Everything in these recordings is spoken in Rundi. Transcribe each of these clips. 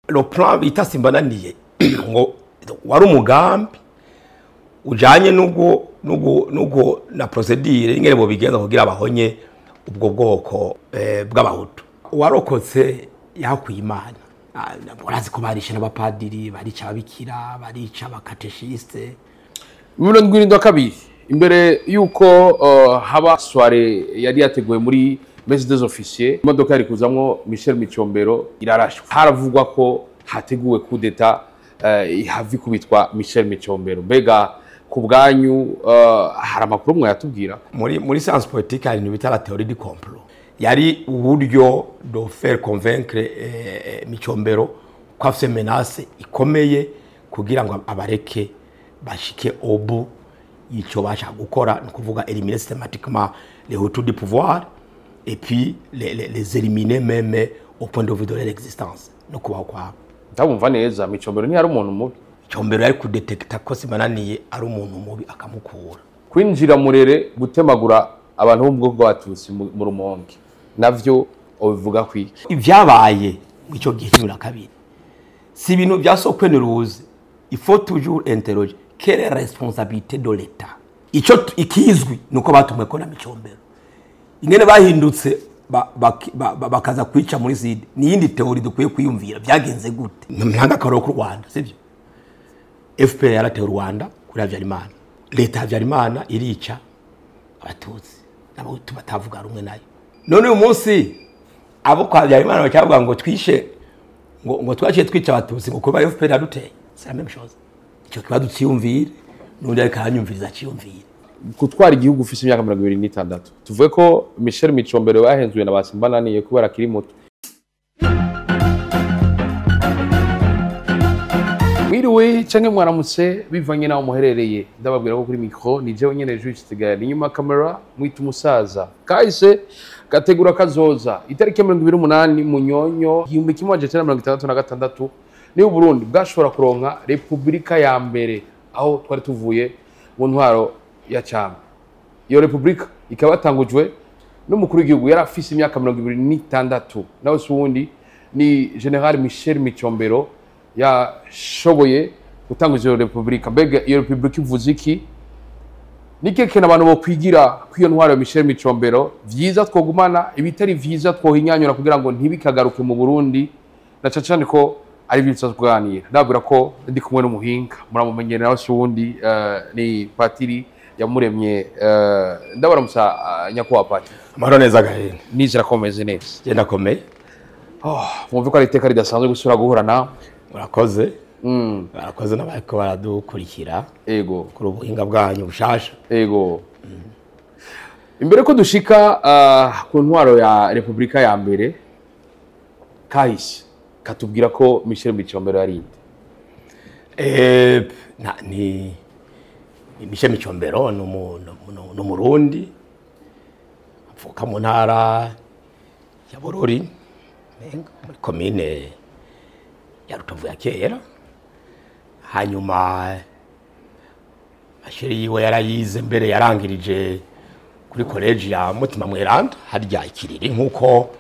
Le plan bita Simbananiye ngo wari umugambi ujanye n'ubwo na procédure ingene bo bigenza kugira abahonye ubwo bwoko bw'abahutu. Uwarokotse yakwiye Imana. Urazi ko barishe n'abapadiri, barica ababikira, barica abakateshiste. 72 imbere yuko haba soirée yari yateguwe muri Messe des Officiers, imodoka yari kuzamwo Michel Micombero irarashwe. Haravugwa ko hateguwe coup d'état ihava ikubitwa Michel Micombero. Mbega ku bwanyu hari amakuru mwayatubwira? Muri science politique hari ibintu bita la théorie du complot. Yari uburyo de faire convaincre Micombero ko afise menace ikomeye kugira ngo abareke bashike obu ico bashaka gukora, ni ukuvuga éliminer systématiquement les Hutus du pouvoir et puis les éliminer même au point de vue de leur existence, no kubaho kwabo. Ndabumva neza, Micombero ntiyari umuntu mubi? Micombero yari kudetekta ko Simbananiye ari umuntu mubi, akamukura. Kwinjira Murere, gutemagura abantu bo mu bwoko bw'abatutsi mu Rumonge, navyo ubivuga kwiki? Ivyabaye ico gihe 12 si ibintu vya sokweneruzi. Il faut toujours interroger quelle est la responsabilité de l'État. Ico ikizwi nuko batumwe ko na Micombero, ingene bahindutse bakaza kwica muri sud ni yindi théorie dukwiye kwiyumvira, byagenze gute. Ntanga akaroro ku Rwanda, sivyo? FPR yarateye u Rwanda kuri Habyarimana, leta ya Habyarimana irica abatutsi n'abahutu batavuga rumwe nayo. None uyu munsi abo kwa Habyarimana bakavuga ngo twishe ngo twaciye twica abatutsi ngo kuba FPR yaduteye. C'est la même chose. Icyo kibazo ciyumvire, n'undi ariko aranyumviriza aciyumvire. Gutwara igihugu ufise imyaka 26, tuvuge ko Michel Micombero bahenzwe na Basimbananiye kubera akiri muto. Mwiriwe canke mwaramutse bivanye naho muherereye. Ndababwira ko kuri micro ni jewe nyene Juste Gaël, inyuma camera mwita umusaza kahise gategura kazoza. Itariki ya 28 Munyonyo 1966 ni Burundi bwashobora kuronka repubulika ya mbere, aho twari tuvuye mu ntwaro ya cama. Iyo repubulika ikaba yatangujwe n'umukuru w'igihugu yari afise imyaka 26, nawe si uwundi ni Général Michel Micombero yashoboye gutanguza iyo repubulika. Mbega iyo repubulika ivuze iki? Ni ikihe kintu abantu bokwigira kw'iyo ntwaro ya Michel Micombero vyiza twogumana, ibitari vyiza twohinyanyura kugira ngo ntibikagaruke mu Burundi? Na cane cane ko ari ibintu tuza kuganira. Ndabwira ko ndi kumwe n'umuhinga, muramumenyera, nawe si uwundi ni Patiri Yamuremye. Ndabaramutsa nyakubahwa Patiri. Amahoro neza, Gahene. Nizera ko mumeze neza. Je ndakomeye. Oh, mwumve ko ari iteka ridasanzwe gusubira guhura nawe. Murakoze. Barakoze n'abariko baradukurikira kuri ubuhinga bwanyu bushasha. Ego. Imbere ko dushika ku ntwaro ya repubulika ya mbere, kahise katubwira ko Michel Micombero yari inde? Ni Michel Micombero ni umurundi avuka mu ntara ya Bururi, menga muri komine ya Rutovu ya kera. Hanyuma amashuri yiwe yarayize, mbere yarangirije kuri collège ya Mutima Mweranda harya ikiriri, nk'uko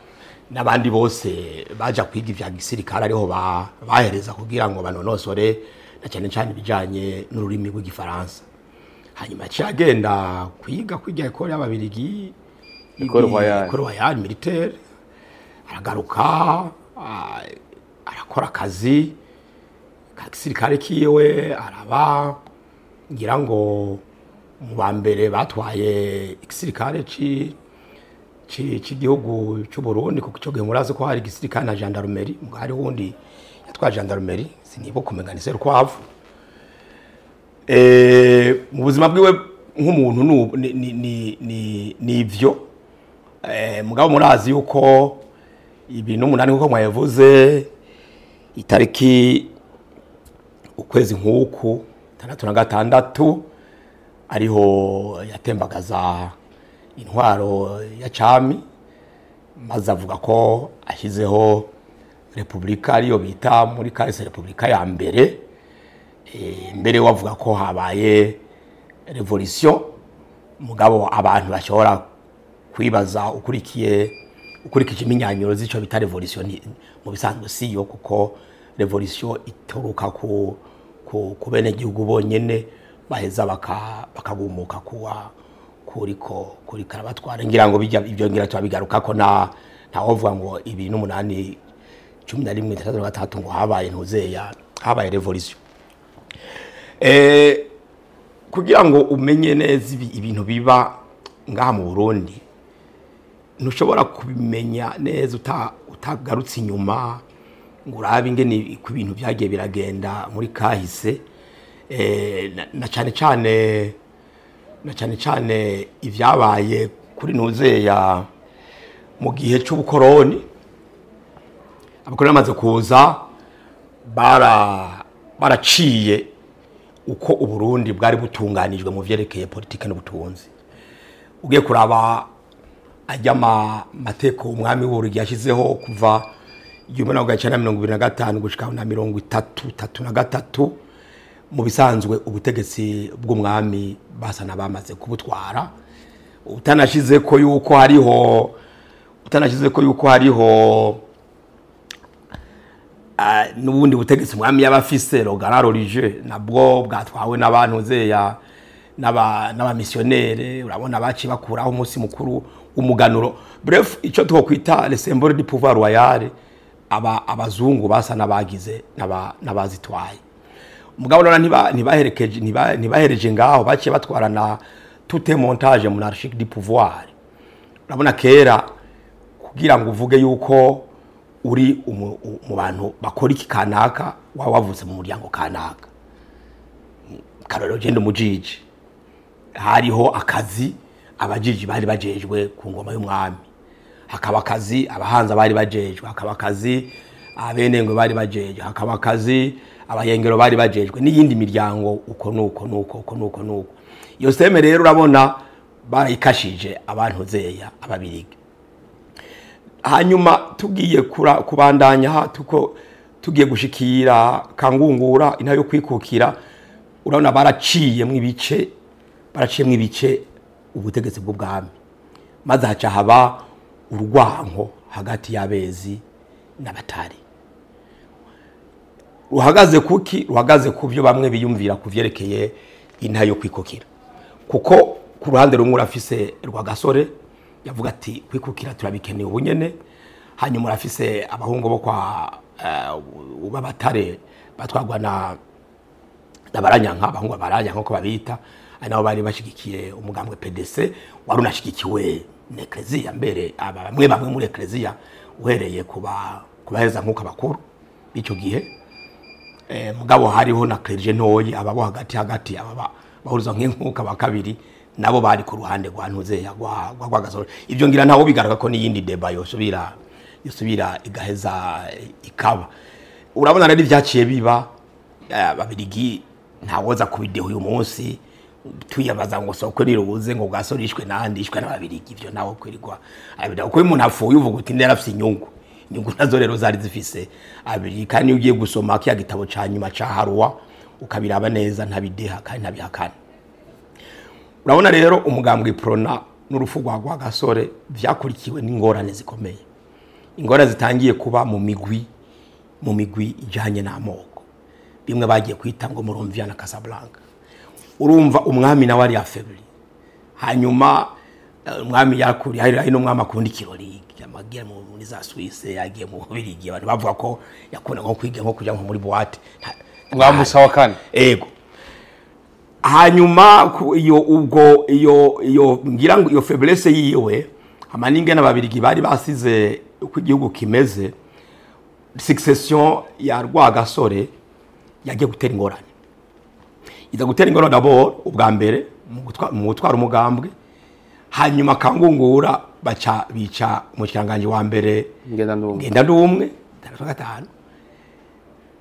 n'abandi bose baja kwiga ivya gisirikare ariho bahereza kugira ngo banonosore na cyane cyane ibijanye n'ururimi rw'igifaransa. Hanyuma yaciye agenda kwiga école y'ababirigi. École Royale. École Royale Militaire. Aragaruka, arakora akazi ka gisirikare kiwe, araba ngira ngo mu ba mbere batwaye igisirikare c'igihugu c'u Burundi, kuko ico gihe murazi ko hari igisirikare na gendarmerie, muga hari wundi yatwaye gendarmerie, sinibuka, umenga ni Serukwavu. Mu buzima bwiwe nk'umuntu ni ivyo. Mugabo murazi yuko 28, nkuko mwabivuze, itariki ukwezi nk'uku 66 ariho yatembagaza intwaro ya cami, maze avuga ko ashyizeho repubulika ariyo bita muri kahise repubulika ya mbere. Mbere wavuga ko habaye révolution, mugabo abantu bashobora kwibaza ukurikije iminyanyuro z'ico bita révolution, mu bisanzwe siyo, kuko révolution ituruka ku bene gihugu bonyene, baheza bakagumuka kuwa kuriko kuri karabatwara. Ngira ngo bijya ibyo, ngira twabigaruka ko na ntawovuga ngo 28 11 63 ngo habaye ntuzeya, habaye révolution. Kugira ngo umenye neza ibintu biba ngaha mu Burundi, ntushobora kubimenya neza utagarutse inyuma ngo urabe ingene ku bintu byagiye biragenda muri kahise, na cyane cyane ivyabaye kuri ntuzeya mu gihe cy'ubukoroni. Abakoroni bamaze kuza baraciye uko Uburundi bwari butunganijwe mu vyerekeye politike n'ubutunzi. Ugiye kuraba ajya mateko umwami w'Uburundi yashizeho kuva 1925 gushika na 1933, mu bisanzwe ubutegetsi bw'umwami basa nabamaze kubutwara, utanashize ko yuko hariho n'ubundi butegetsi umwami y'abafise rogara religieux nabwo bwatwawe n'abantu zeya n'abamissionnaire. Urabona baci bakuraho umunsi mukuru umuganuro. Bref, ico twokwita les symboles du pouvoir royal, abazungu basa nabagize n'abazitwaye. Mugabo none ntibaherekeje, ntibahereje ngaho, baciye batwarana tout montage monarchique du pouvoir. Urabona kera kugira ngo uvuge yuko uri mu bantu bakora iki kanaka, waba wavutse mu muryango kanaka. Karorero, genda umujiji, hariho akazi abajiji bari bajejwe ku ngoma y'umwami, hakaba akazi abahanza bari bajejwe, hakaba akazi abenengwe bari bajejwe, hakaba akazi abayengero bari bajejwe, n'iyindi miryango uko nuko nuko uko nuko nuko. Iyo seme rero urabona barayikashije abantu zeya ababirigi. Hanyuma tugiye kubandanya tuko tugiye gushikira kangungura inta yo kwikukira, urabona baraciye mu ibice ubutegetsi bw'ubwami, maze haca haba urwanko hagati y'abezi n'abatari. Ruhagaze kuki? Ruhagaze ku byo bamwe biyumvira kuvyerekeye inta yo kwikukira. Kuko ku ruhande rumwe urafise Rwagasore yavuga ati kwikukira turabikeneye ubunyene, hanyuma urafise abahungu bo kwa ubabatare batwagwa na Baranyanka, abahungu Baranyanka ko babita, ari nabo bari bashigikiye umugambwe PDC wari unashigikiwe na Ecclesia mbere, aba bamwe bamwe muri Ecclesia uhereye kubaheza nkuko abakuru b'icyo gihe. Mugabo hariho na clergé ntoyi ababo hagati hagati aba bahurizwa nk'inkuka ba kabiri nabo bari ku ruhande rwa ntuzeya rwa Rwagasore. Ibyo ngira ntawo bigaragara ko n'iyindi débat yosubira igaheza ikaba. Urabona rero ibyaciye biba, ababirigi ntawoza kubideho uyu munsi tuyabaza ngo soko nirubuze ngo bwasorishwe nandi ishwe n'ababirigi, ivyo nawo kwirirwa abida uko umuntu apfuye uvuga uti ndarafise inyungu. Inyungu nazo rero zari zifise abiri, kandi ugiye gusoma kiya gitabo ca nyuma ca Harwa ukabiraba neza ntabideha kandi ntabihakana. Urabona rero umugambwe Prona n'urufu rwa Rwagasore vyakurikiwe n'ingorane zikomeye, ingorane zitangiye kuba mu migwi ijanye n'amoko, bimwe bagiye kwita ngo Murumvya na Casablanca. Urumva umwami nawe ari affaibli, hanyuma umwami yakuri hari n'umwami akunda ikirori yamagiye muri za Suisse, yagiye mu Bubiligi, abantu bavuga ko yakunda nko kwiga nko kuja nko muri boîte umwami sawa kane. Ego. Hanyuma iyo ubwo iyo ngira ngo iyo faiblesse yiwe amaninge n'ababirigi bari basize uko igihugu kimeze, succession ya Rwagasore yagiye gutera ingorane. Iza gutera ingorane d'abord ubwa mbere mu gutwara umugambwe, hanyuma kangungura baca bica umushikanganje wa mbere ngenda ndumwe 5.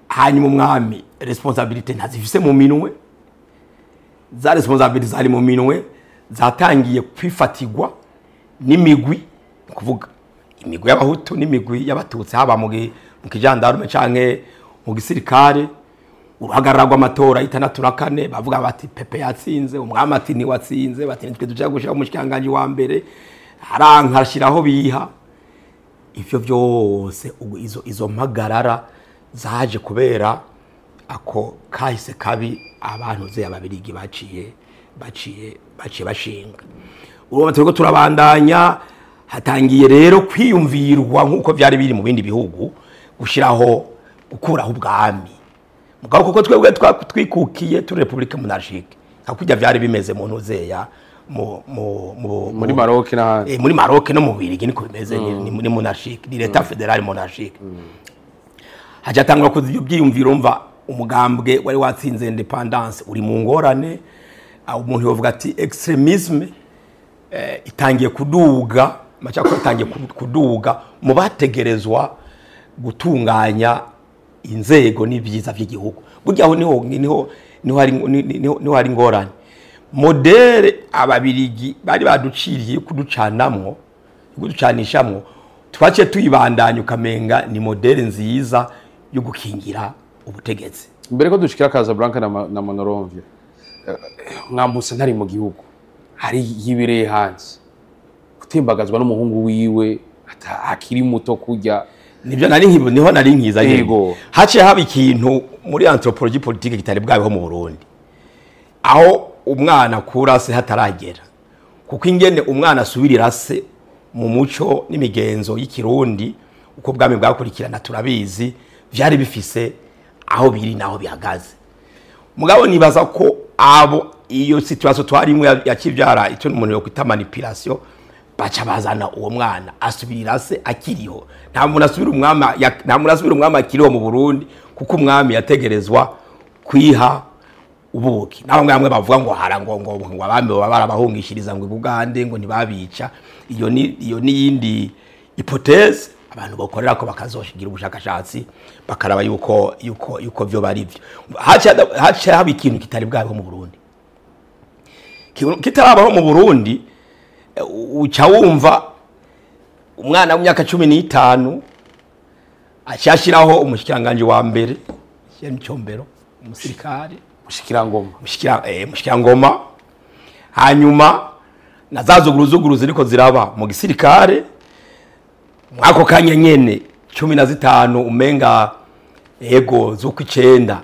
Hanyuma umwami responsabilité ntazifise mu minwe, za responsabilité zari mu minwe zatangiye kwifatirwa n'imigwi, kuvuga imigwi y'abahutu n'imigwi y'abatutsi, haba mu kijandarume canke mu gisirikare. Uruhagarara rw'amatora 64 bavuga bati Pepe yatsinze, umwami ati ni watsinze, bati nitwe duja gushira umushikanganje wa mbere, aranka ashiraho biha. Ivyo byose izo mpagarara zaje kubera ako kahise kabi abantu ze ababirigi baciye bashinga. Urumva turiko turabandanya, hatangiye rero kwiyumvirwa nkuko byari biri mu bindi bihugu gushiraho gukuraho ubwami. Mugabo kuko twebwe twikukiye turi Republique monarchique, hakujya byari bimeze mu ntuzeya muri Maroc n'ahandi, muri Maroc no mu Bubiligi niko bimeze, ni monarchique, ni l'état fédéral monarchique. Hajatangwa kubyiyumvira, umva umugambwe wari watsinze independence uri mu ngorane, umuntu yovuga ati extremisme itangiye kuduga, amacakubiri atangiye kuduga mu bategerezwa gutunganya inzego n'ibyiza by'igihugu. Burya aho niho hari ingorane. Modere ababirigi bari baduciriye kuducanamwo, kuducanishamwo, twaciye tuyibandanya ukamenga ni modere nziza yo gukingira ubutegetsi. Mbere ko dushikira Casablanca na Monrovia, mwambutse ntari mu gihugu, hari yibireye hanze gutimbagazwa n'umuhungu wiwe akiri muto kujya nibyo nari nkibo, niho nari nkiza. Yego, haciye haba ikintu muri anthropologie politique kitari bwabeho mu Burundi, aho umwana akura se hataragera, kuko ingene umwana asubirira se mu muco n'imigenzo y'ikirundi uko bwami bwakurikirana turabizi, byari bifise aho biri naho bihagaze. Mugabo nibaza ko abo iyo situation twarimwe yakivyara icyo umuntu yo kwita manipulation, baca bazana uwo mwana asubirira se akiriho. Nta muntu asubira umwami, nta muntu asubira umwami akiriho mu Burundi, kuko umwami yategerezwa kwiha ubuki. Naho ngamwe bavuga ngo hara ngo ngo abami baba barabahungishiriza ngo ibugande ngo ntibabica, iyo ni yindi hypothèse abantu bakorera ko bakazoshigira ubushakashatsi bakaraba yuko byo bari byo. Haca haba ikintu kitari bwabeho mu Burundi, kitarabaho mu Burundi. Uca wumva umwana w'imyaka 15 acyashiraho umushikiranganje wa mbere Micombero, umusirikare mushikirangoma, hanyuma na zazuguruzuguru ziriko ziraba mu gisirikare mwako kanya nyene 15 umenga ego z'ukwicenda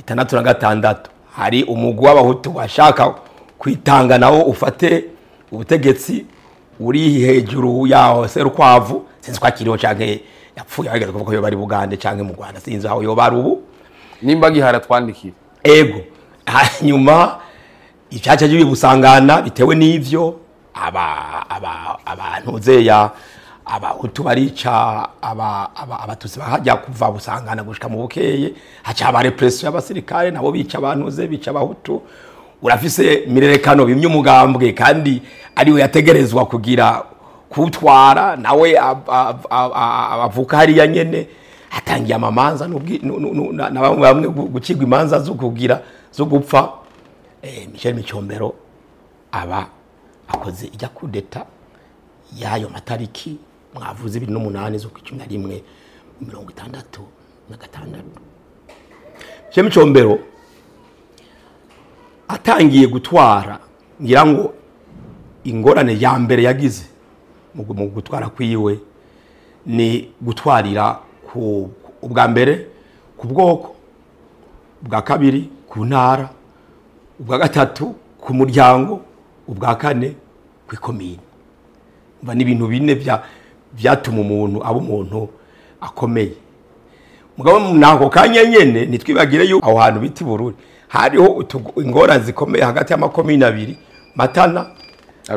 66 hari umugwi w'abahutu washaka kwitanga nawo ufate ubutegetsi uri hejuru yaho Serukwavu, sinzi ko akiriho canke yapfuye, bageze kuvuga ko yo bari Bugande canke mu Rwanda, sinzi aho yo bari ubu, nimba gihara twandikira. Ego, hanyuma ivyaca bibusangana bitewe n'ivyo abantu zeya abahutu barica abatutsi bahajya kuva busangana gushika mu bukeye, haca aba repression y'abasirikare nabo bica abantu ze bica abahutu. Urafise mirerekano bimye umugambwe kandi ariwe yategerezwa kugira kutwara, nawe abavuka hariya nyene hatangiye amamanza na bamwe gucigwa imanza zo kugira zo gupfa. Michel Micombero aba akoze ijya kudeta yayo matariki mwavuze 28 zo 11 66. Michel Micombero atangiye gutwara, ngira ngo ingorane ya mbere yagize mu gutwara kwiwe ni gutwarira ku ubwa mbere ku bwoko, ubwa kabiri ku ntara, ubwa gatatu ku muryango, ubwa kane ku ikomine. Umva ni ibintu bine byatuma umuntu aba umuntu akomeye. Mugabo nako kanya nyene nitwibagire yuko aho hantu biti Bururi hariho ingorane zikomeye hagati y'amakomine abiri, Matana na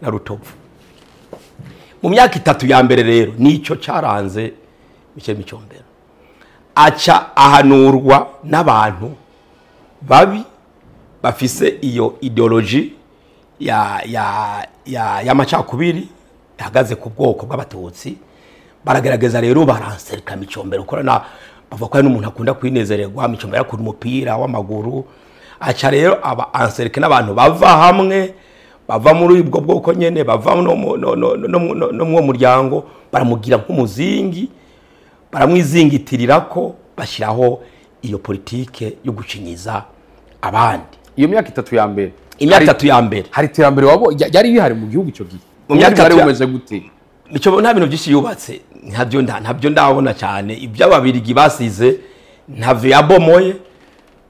Rutovu. Mu myaka 3 ya mbere rero nico caranze Michel Micombero. Aca ahanurwa n'abantu babi bafise iyo ideologie ya ya ya y'amacakubiri ihagaze ku bwoko bw'abatutsi. Baragerageza rero baransereka Micombero, korana bavuga ko n'umuntu akunda kwinezererwa, Micombero akunda umupira w'amaguru. Aca rero aba ansereka n'abantu bava hamwe, bava muri ubwo bwoko nyene, bava no mu muryango, baramugira nk'umuzingi, baramwizingitirirako, bashyiraho iyo politike yo gucinyiza abandi. Iyo myaka 3 ya mbere, imyaka 3 ya mbere hari iterambere wabo yari bihari mu gihugu ico gihe? Mu myaka 3 bumeze gute? Mico nta bintu byinshi yubatse, Ntabyo ndabona cyane. Ibyo Ababirigi basize ntavyo yabomoye,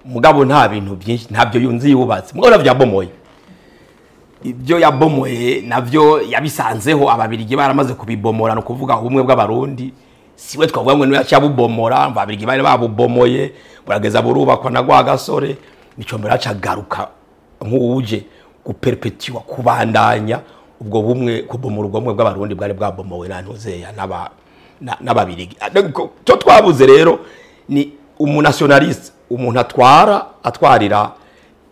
mugabo nta bintu byinshi ntabyo yunzi yubatse, mugabo ntabyo yabomoye. Ibyo yabomoye navyo yabisanzeho Ababirigi baramaze kubibomora, no kuvuga ubumwe bw'Abarundi siwe twavuga ngo niwe yacabubomora. Ababirigi bari babubomoye burageza burubakwa na Rwagasore. Micombero acagaruka nk'uwuje guperpetua, kubandanya ubwo bumwe, kubomora ubwo bumwe bw'Abarundi bwari bwabomowe na ntuzeya n'Ababirigi. Cyo twabuze rero ni umunationaliste, umuntu atwara atwarira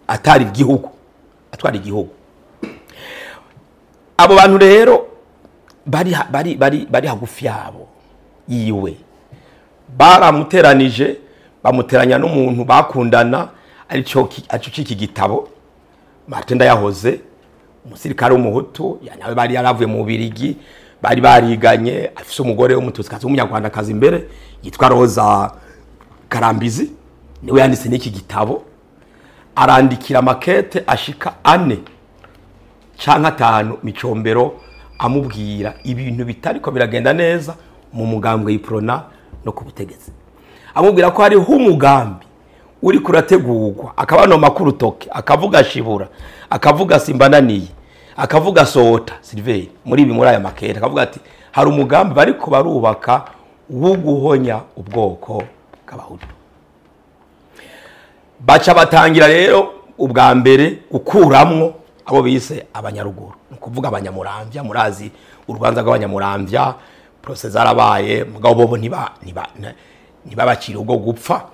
atari igihugu, atwara igihugu. Abo bantu rero bari hagufi yabo yiwe, baramuteranije, bamuteranya n'umuntu bakundana, arico ciki gitabo Martin Ndayahoze, umusirikare w'Umuhutu, nawe bari yaravuye mu Bubirigi, bari bariganye, afise umugore w'Umututsikazi w'Umunyarwandakazi imbere yitwa Roza Karambizi, niwe yanditse n'iki gitabo. Arandikira makete ashika 4 canke 5 Micombero, amubwira ibintu bitariko biragenda neza mu mugambwe y'Iprona no ku butegetsi, amubwira ko hariho umugambi uri kurategurwa, akabano makuru toke, akavuga Shibura, akavuga Simbananiye, akavuga Sota Silver muri ibi, muri aya makete akavuga ati hari umugambi bariko barubaka wo guhonya ubwoko bw'Abahutu. Baca batangira rero ubwa mbere gukuramwo abo bise Abanyaruguru, ni ukuvuga Abanyamuramvya. Murazi urubanza rw'Abanyamuramvya, procès zarabaye, mugabo bobo ntibabacira ubwo gupfa,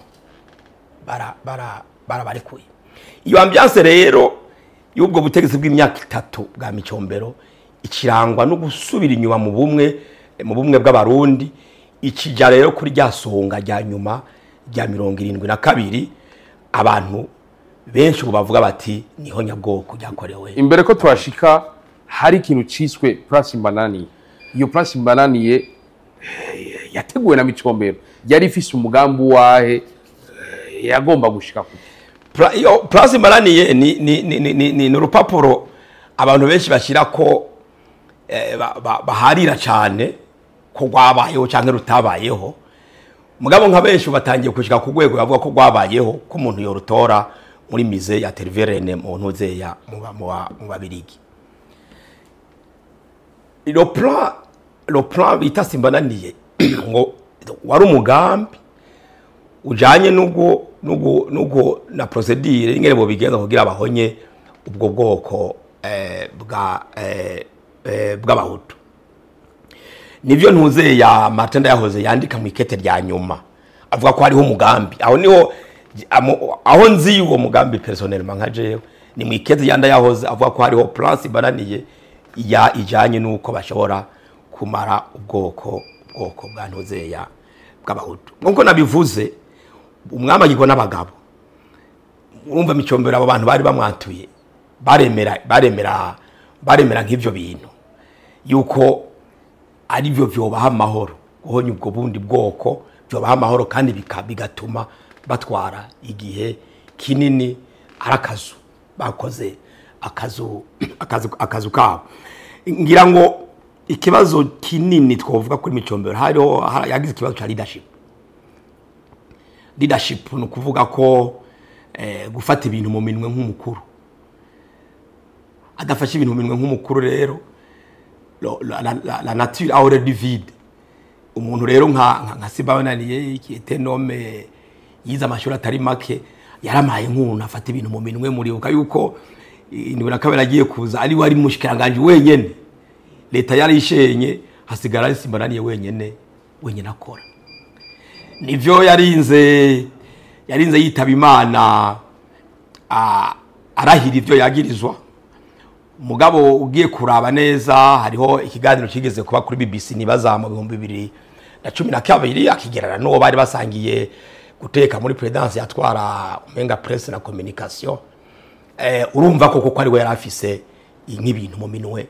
barabarekuye. Iyo ambiance rero y'ubwo butegetsi bw'imyaka 3 bwa Micombero ikirangwa no gusubira inyuma mu bumwe bw'Abarundi, ikijya rero kuri rya songa rya nyuma rya 72, abantu benshi ubu bavuga bati niho nyabwoko ryakorewe. Imbere ko twashika hari ikintu ciswe Place Mbananiye. Iyo Place Mbananiye yateguwe na Micombero, yari ifise umugambi wahe yagomba gushika ku? Iyo Place Mbananiye ni urupapuro abantu benshi bashira ko baharira cyane ko rwabayeho canke rutabayeho, mugabo nka benshi batangiye kushika ku rwego bavuga ko rwabayeho, ko umuntu yorutora muri musée ya Tervuren mu ntuze ya mu Babirigi. Le plan bita Simbananiye ngo wari umugambi ujanye n'ubwo na procédure ingene bo bigenza kugira abahonye ubwo bwoko bw'Abahutu. Nivyo ntuze ya Martin Ndayahoze yandika mu ikete rya nyuma avuga ko hariho umugambi. Aho niho aho nzi uwo mugambi personnellement nka jewe, ni mu ikete ya Ndayahoze avuga ko hariho plan Simbananiye ya ijanye nuko bashobora kumara ubwoko bwa ntuze ya bw'Abahutu. Nkuko nabivuze, umwami agirwa n'abagabo. Urumva Micombero abo bantu bari bamwantuye baremera nk'ivyo bintu yuko ari byo vyobaha amahoro, guhonya ubwo bundi bwoko vyobaha amahoro, kandi bigatuma batwara igihe kinini arakazu bakoze akazu kabo. Ngira ngo ikibazo kinini twovuga kuri Micombero hariho yagize ikibazo ca leadership. Leadership ni ukuvuga ko gufata ibintu mu minwe nk'umukuru. Adafashe ibintu mu minwe nk'umukuru rero la nature a horreur du vide. Umuntu rero nka Simbananiye qui était nommé yize amashuri atari make, yaramaye nk'umuntu afata ibintu mu minwe. Muribuka yuko 72 agiye kuza ari wari mushikiranganje wenyene, leta yari ishenye, hasigara ari Simbananiye wenyene akora. Nivyo yarinze yitaba Imana, arahira ivyo yagirizwa. Mugabo ugiye kuraba neza hariho ikiganiro kigeze kuba kuri BBC nibaza mu 2012, akigerana n'uwo bari basangiye guteka muri présidence yatwara umenga presse na communication. Urumva ko koko ari we yari afise nk'ibintu mu minwe,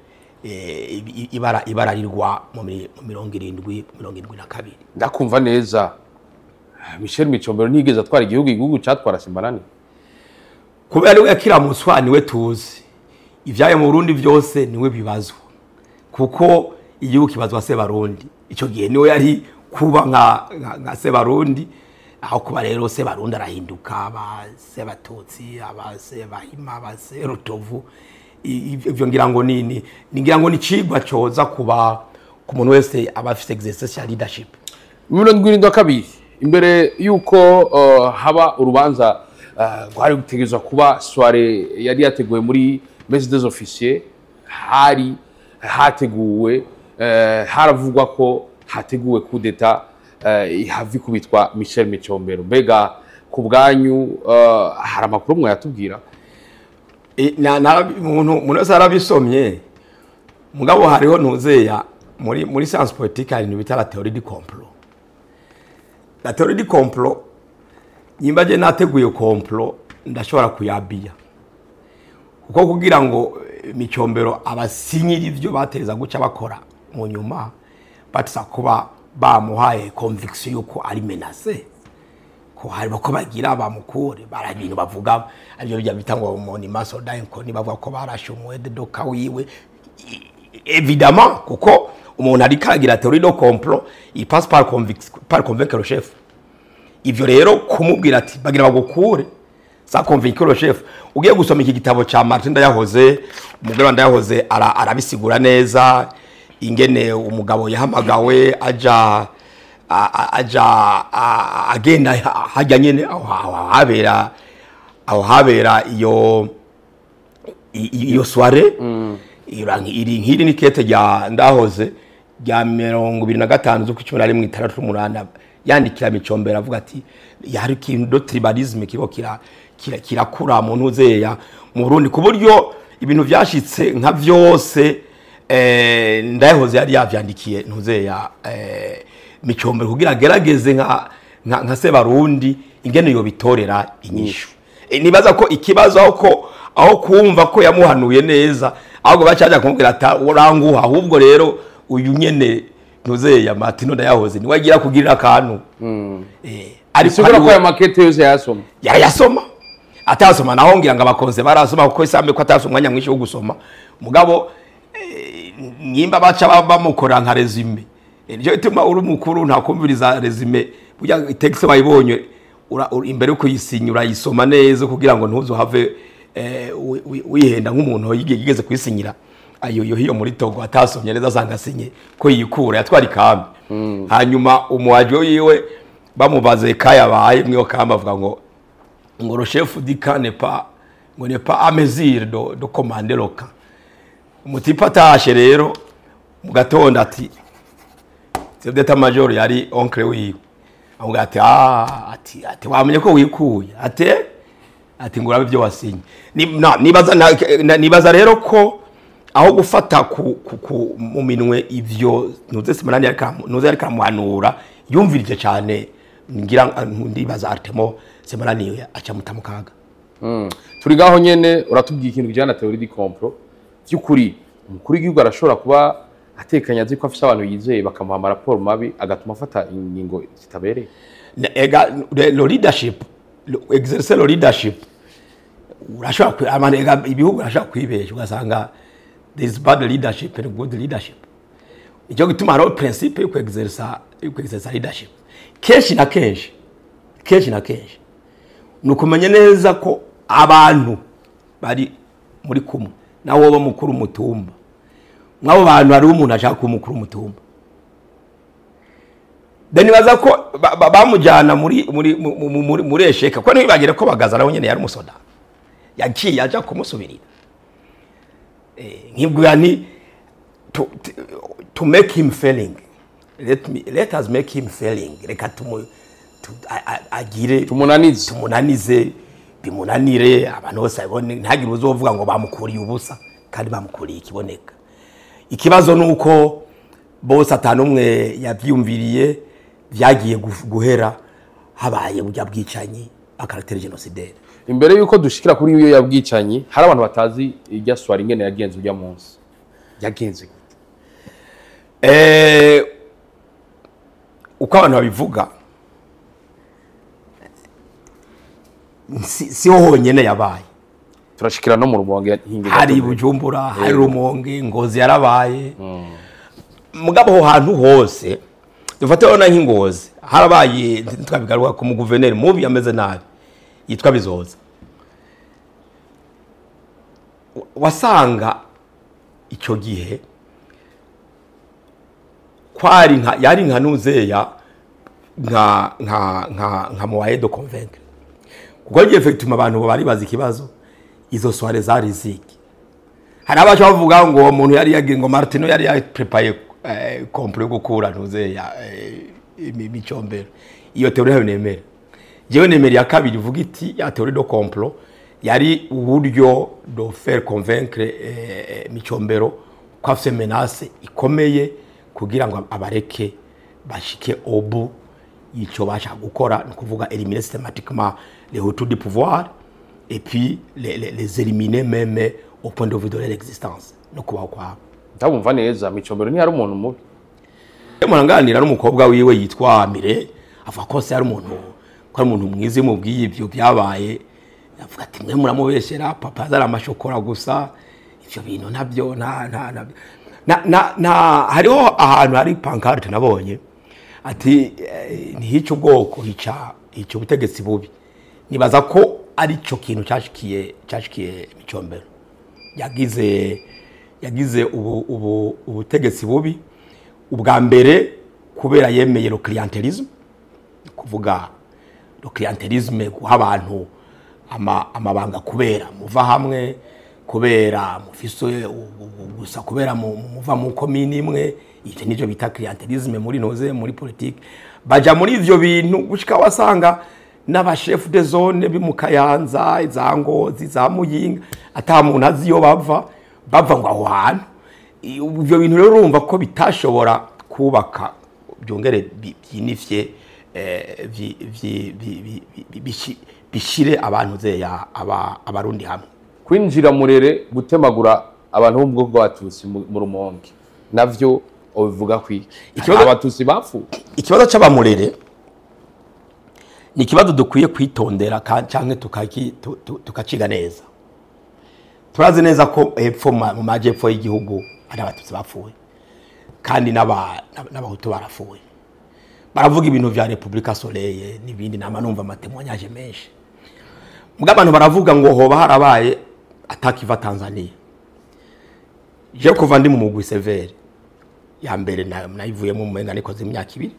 ibara rirwa mu 72. Ndakumva neza Michel Micombero ntigeze atwara igihugu cyatwara Simbananiye. Kubera ari we yakiramutswa niwe tuzi ivyaye mu Burundi byose niwe bibazwa, kuko Igihugu kibazwa Sebarundi. Ico gihe niwe yari kuba nka Sebarundi, aho kuba rero Sebarundi arahinduka aba Sebatutsi, aba Sebahima, aba Serutovu. Ivyo ngira ngo ni ngira ngo ni cigwa coza kuba ku muntu wese aba afise exercice ya leadership. 72 imbere yuko haba urubanza rwari gutegerezwa kuba soirée yari yateguwe muri Messe des Officiers, hari hateguwe haravugwa ko hateguwe coup d'état ihava ikubitwa Michel Micombero. Mbega ku bwanyu hari amakuru mwayatubwira? Umuntu wese arabisomye, mugabo hariho ntuzeya muri science politique hari ibintu bita la théorie du complot. La théorie du complot, nyimba je nateguye complot, ndashobora kuyabiya, kuko kugira ngo Micombero abasinyira ivyo bateza guca bakora mu nyuma, batsa kuba bamuhaye conviction yuko ari menacé, ko hari bako bagira bamukure. Bara ibintu bavuga aribyo bijya bita ngo monument soldat inconnu, bavuga ko barashe umwede doka wiwe. Évidemment, kuko umuntu ariko aragira théorie de complot, il passe par conviction, par convaincre le chef. Ivyo rero kumubwira ati bagira bagukure, ça convaincre le chef. Ugiye gusoma iki gitabo ca Martin Ndayahoze, umugore wa Ndayahoze, arabisigura neza ingene umugabo yahamagawe aja aja agenda hajya nyene aho habera iyo soirée. Iri nk'iri ni kete rya Ndahoze rya 25 z'ukwa 11 68, yandikira Micombero avuga ati hari ikintu de tribalisme kiriko kirakura mu ntuzeya mu Burundi, ku buryo ibintu vyashitse nka vyose Ndahoze yari yavyandikiye ntuzeya Micombero kugira agerageze nka Sebarundi ingene yo bitorera inyishu. Nibaza ko ikibazo aho kumva ko yamuhanuye neza, ahubwo bacaja kumubwira ata uranguha, ahubwo rero uyu nyene ntuzeya Martino Ndayahoze niwe agira kugirira akantu. Ariko Bisigura ko aya makete yose yayasoma? Yarayasoma. Atasoma naho ngira ngo abakonse barasoma, kuko isambe ko atasoma umwanya mwinshi wo gusoma. Mugabo nyimba baca bamukora nka résumé. Nico gituma uri umukuru ntakumviriza résumé, burya texte wayibonye imbere yo kuyisinya urayisoma neza, kugira ngo ntuzohave wihenda nk'umuntu yigeze kuyisinyira ayo yo hiyo muri Togo, atasomye neza, asanga asinye ko yikura yatwara ikambi. Hanyuma umuwaji wiwe bamubaze kayabaye mwiyo kamba, avuga ngo le chef du camp n'est pas, ngo n'est pas à mesure de commander le camp. Umutipa atashe rero mu gatondo, ati chef d'état major yari oncle wiwe, avuga ati ah, ati wamenye ko wikuye, ati ngo urabe ibyo wasinye. Nibaza nibaza rero ko aho gufata ku mu minwe ivyo ntuze Semanani ntuze yariko aramuhanura, yumvirije cyane, ngira ndibaza Artemo Semanani aca muta mu kaga. Turi ngaho nyene, uratubwiye ikintu kijyana na théorie du complot. By'ukuri umukuru w'igihugu arashobora kuba atekanye, azi ko afise abantu yizeye, bakamuha amaraporo mabi agatuma afata ingingo zitabereye? Ega le leadership, exercer le leadership, urashobora abantu, ega ibihugu urashobora kwibesha ugasanga there is bad leadership and good leadership. Icyo gituma hariho principe yo ku exercer leadership. Kenshi na kenshi ni ukumenya neza ko abantu bari muri kumwe nawe woba mukuru umutumba, mw'abo bantu hariho umuntu ashaka kuba umukuru umutumba. Nibaza ko bamujyana muri échec, ko ntibagire ko Bagaza nawe nyene yari umusoda yaciye aja kumusubirira. Nkibwira nti to make him failing, let us make him failing, reka tumu agire Tumunanize. Tumunanize, bimunanire, abantu bose babone, ntihagire uzovuga ngo bamukuriye ubusa kandi bamukuriye ikiboneka. Ikibazo ni uko bose atanumwe yavyumviriye, vyagiye guhera habaye burya bwicanyi à caractère génocidaire. Imbere yuko dushikira kuri iyo yabwicanyi, hari abantu batazi irya soirée ingene yagenze urya munsi. Yagenze gute? Uko abantu babivuga, siho honyene yabaye. Turashikira no mu Rumonge hinge. Hari Bujumbura, hari Rumonge, Ngozi yarabaye. Mugabo aho hantu hose dufate ona nk'ingozi harabaye, twabigaruka ku muguverineri mubi ameze nabi yitwa Bizoza. Wasanga icyo gihe kwari nka yari nka nuzeya nka moyen de convaincre, kuko effectivement abantu bari bazi ikibazo. Izo soirées zari ziki? Hari abacu bavuga ngo uwo muntu yari yagiye, ngo Martino yari yaprepaye complot yo gukura ntuzeya Micombero. Iyo théorie ntayo nemera jewe. Nemera ya kabiri ivuga iti ya théorie de complot yari uburyo de faire convaincre Micombero ko afise menace ikomeye kugira ngo abareke bashike obu ico bashaka gukora, ni ukuvuga éliminer systématiquement les Hutus du pouvoir et puis les éliminer même au point de vue de leur existence, no kubaho kwabo. Ndabumva neza, Micombero ntiyari umuntu mubi? Muranganira n'umukobwa wiwe yitwa Mire, avuga ko se yari umuntu, ko ari umuntu mwiza. Iyo mubwiye ibyo byabaye avuga ati: "Mwe muramubeshyera, papa azari amashokora gusa, ivyo bintu ntabyo." Nta nta nta na na na hariho ahantu hari pancarte nabonye ati ntihica ubwoko, hica ubutegetsi bubi. Nibaza ko ari cyo kintu cyashikiye Micombero. Yagize ubu ubutegetsi bubi ubwa mbere kubera yemeye le clientélisme, kuvuga le clientélisme, guha abantu amabanga kubera muva hamwe, kubera mufise gusa, kubera muva mu komini imwe. Ivyo nivyo bita clientélisme muri noze muri politique. Baja muri ivyo bintu gushika wasanga n'aba chefs de zone bi mu Kayanza, za Ngozi, za Muyinga, ata muntu azi iyo bava ngo aho hantu. Ivyo bintu rero urumva ko bitashobora kubaka byongere byinifye bishire abantu zeya abarundi hamwe. Kwinjira Murere, gutemagura abantu bo mu bwoko bw'Abatutsi mu Rumonge, navyo ubivuga kwiki? Abatutsi bapfuye. Ikibazo c'abamurere ni ikibazo dukwiye kwitondera canke tukaciga neza. Turazi neza ko hepfo mu majepfo y'igihugu hari Abatutsi bapfuye kandi n'Abahutu barapfuye. Baravuga ibintu vya Republika Soleil n'ibindi, nama numva ama témoignages menshi. Mbwa abantu baravuga ngo hoba harabaye attaque iva Tanzania. Je kuva ndi mu mugwi CVR ya mbere nayivuyemo mu menga nikoze imyaka 2.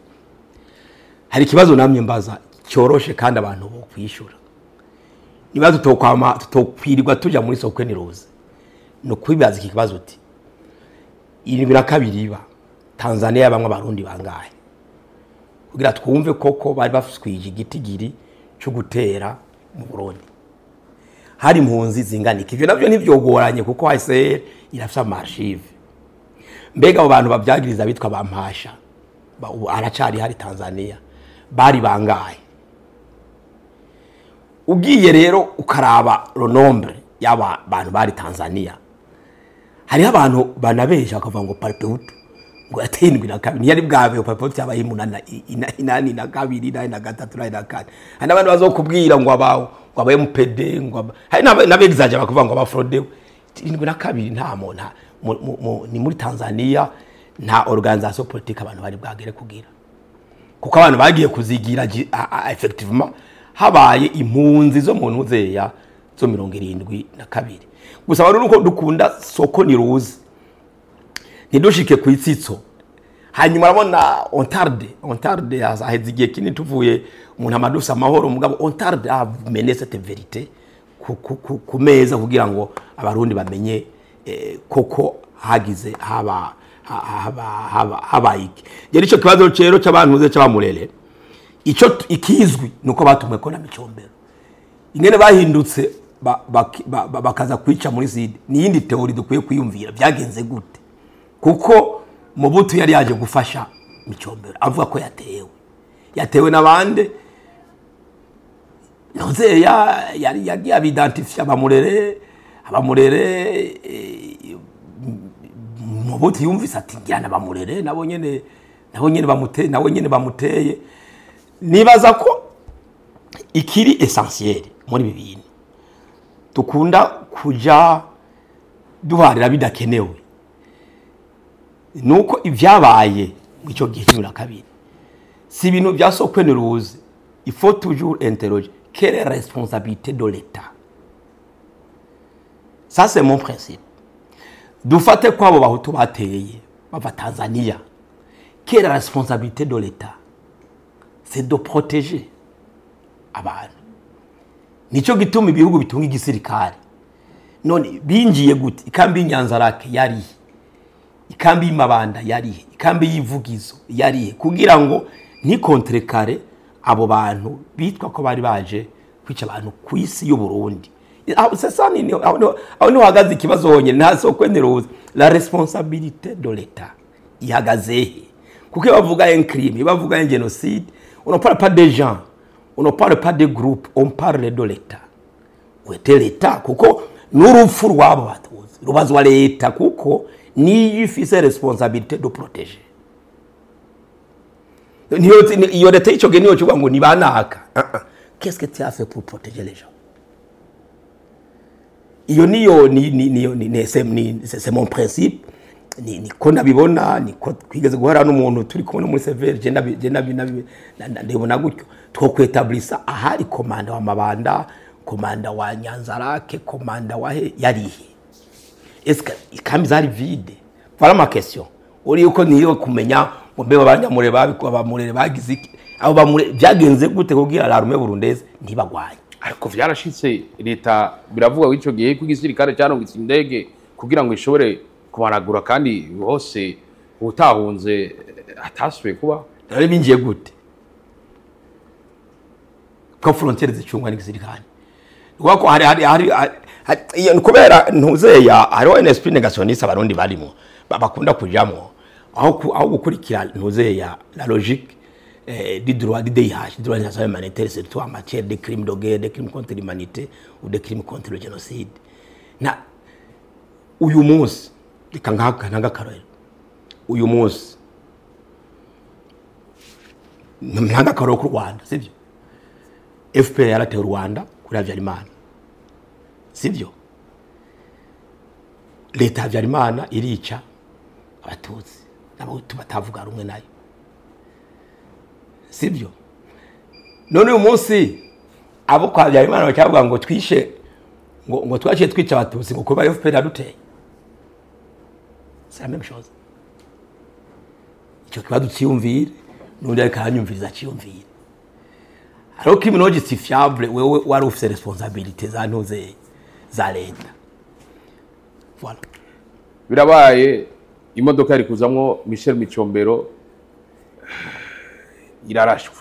Hari ikibazo namye mbaza cyoroshe kandi abantu bo kwishura, niba tutokwama tutokwirirwa tuja muri sokwe niroze, no kwibaza iki kibazo uti: 72 iba, Tanzania bamwe Abarundi bangahe? Kugira twumve koko bari bafiswije igitigiri cyo gutera mu Burundi, hari impunzi zingana iki? Ivyo navyo ntivyogoranye kuko HCR irafise ama archives. Mbega abo bantu bavyagiriza bitwa bampasha ubu aracari hari Tanzania, bari bangahe? Ugiye rero ukaraba le nombre y'aba bantu bari Tanzania, hariho abantu banabesha bakavuga ngo Palipehutu ngo yateye 72, ntiyari bwabe. Palipehutu yabaye 82, 83, 84. Hari n'abandi bazokubwira ngo aba ngo aba MPD, ngo hari n'abegizaje bakavuga ngo aba Frodebu. 72 nta muntu ni muri Tanzania nta organisation politique abantu bari bwagere kugira, kuko abantu bagiye kuzigira effectivement habaye impunzi zo mu ntuzeya zo 72. Gusa abantu nuko dukunda soko niruzi, ntidushike ku itsitso. Hanyuma urabona on tarde, haheze igihe kinini tuvuye umuntu amadufise amahoro, mugabo on tarde à mener cette vérité ku meza kugira ngo Abarundi bamenye koko hagize haba habaye iki. Rero ico kibazo rero c'abantu ze c'abamurere, ico ikizwi nuko batumwe ko na Micombero. Ingene bahindutse bakaza kwica muri sud ni yindi théorie dukwiye kwiyumvira, byagenze gute? Kuko Mobutu yari yaje gufasha Micombero avuga ko yatewe n'abandi ntuzeya yari yagiye abidentifia abamurere. Mobutu yumvise ati: "Njyana abamurere nabo nyene bamuteye, nabo nyene bamuteye." Nibaza ko ikiri essentiel muri ibi bintu dukunda kuja duharira bidakenewe. Nuko ibyabaye mu icyo gihe cumi na kabiri si ibintu bya sokweneruze. Il faut toujours interroger quelle est la responsabilité de l'État. Ça, c'est mon principe. Dufate ko abo bahutu bateye bava Tanzania, quelle est la responsabilité de l'État? C'est de protéger abantu. Nicyo gituma ibihugu bitunga igisirikare. None binjiye gute? Ikambi y'Inyanzarake yari, ikambi y'Imabanda yari, ikambi y'Ivugizo yari, kugira ngo nticontrecarre abo bantu bitwa ko bari baje kwica abantu ku isi y'u Burundi. C'est ça, ni aho niho hahagaze ikibazo honyine. Nta soko ntiruzi la responsabilité de l'État ihagaze he? Kuko iyo bavuga un crime, iyo bavuga un génocide, on ne parle pas des gens, on ne parle pas des groupes, on parle de l'État. Où était l'État? Kuko n'urupfu rw'abo batuzi rubazwa leta, kuko niyo ifise responsabilité de protéger. Niyo iyo leta y'ico gihe niyo kivuga ngo ni banaka. Uh -uh. Qu'est-ce que tu as fait pour protéger les gens? Iyo niyo ni ni ni ni c'est mon principe, ni niko nabibona, niko twigeze guhora n'umuntu turi kumwe muri CVR. Je ndabi ndabona gutyo twokwetablisa ahari commandant wa Mabanda, commandant wa Nyanzarake, commandant wa he yarihe. Est-ce que ikambi zari vide? Voilà ma question. Uri uko niyo kumenya ngo mbe abanyamure babiko, abamurere bagize iki, abo bamure byagenze gute kugira l'armée burundaise ntibagwanye? Ariko vyarashitse, leta biravuga ko ico gihe ko igisirikare carungitse indege kugira ngo ishobore kubaragura, kandi hose utahunze atasubiye kuba. Nari binjiye gute ko frontière zicungwa n'igisirikare? Ko hari kubera ntuzeya hariho un esprit négationniste abarundi barimo, bakunda kujamwo aho gukurikira ntuzeya la logique du droit du DIH, du droit international humanitaire, surtout en matière de crimes de guerre, de crimes contre l'humanité ou de crimes contre le génocide. Na uyu munsi reka nkaka ntangakarorero, uyu munsi ntangakarorero ku Rwanda, sibyo? FPR yarateye u Rwanda kuri Habyarimana, sibyo? Leta ya Habyarimana irica abatutsi n'abahutu batavuga rumwe nayo, sibyo? None uyu munsi abo kwa Habyarimana bakavuga ngo twishe, ngo twaciye twica abatutsi ngo kuba FPR yaduteye. C'est la même chose. Icyo kibazo cyiyumvire, n'undi ariko aranyumviriza aciyumvire. Hariho crime non justifiable, wewe wari ufise responsabilité za ntuze za leta. Voilà. Birabaye, imodoka yari kuzamwo Michel Micombero irarashwe,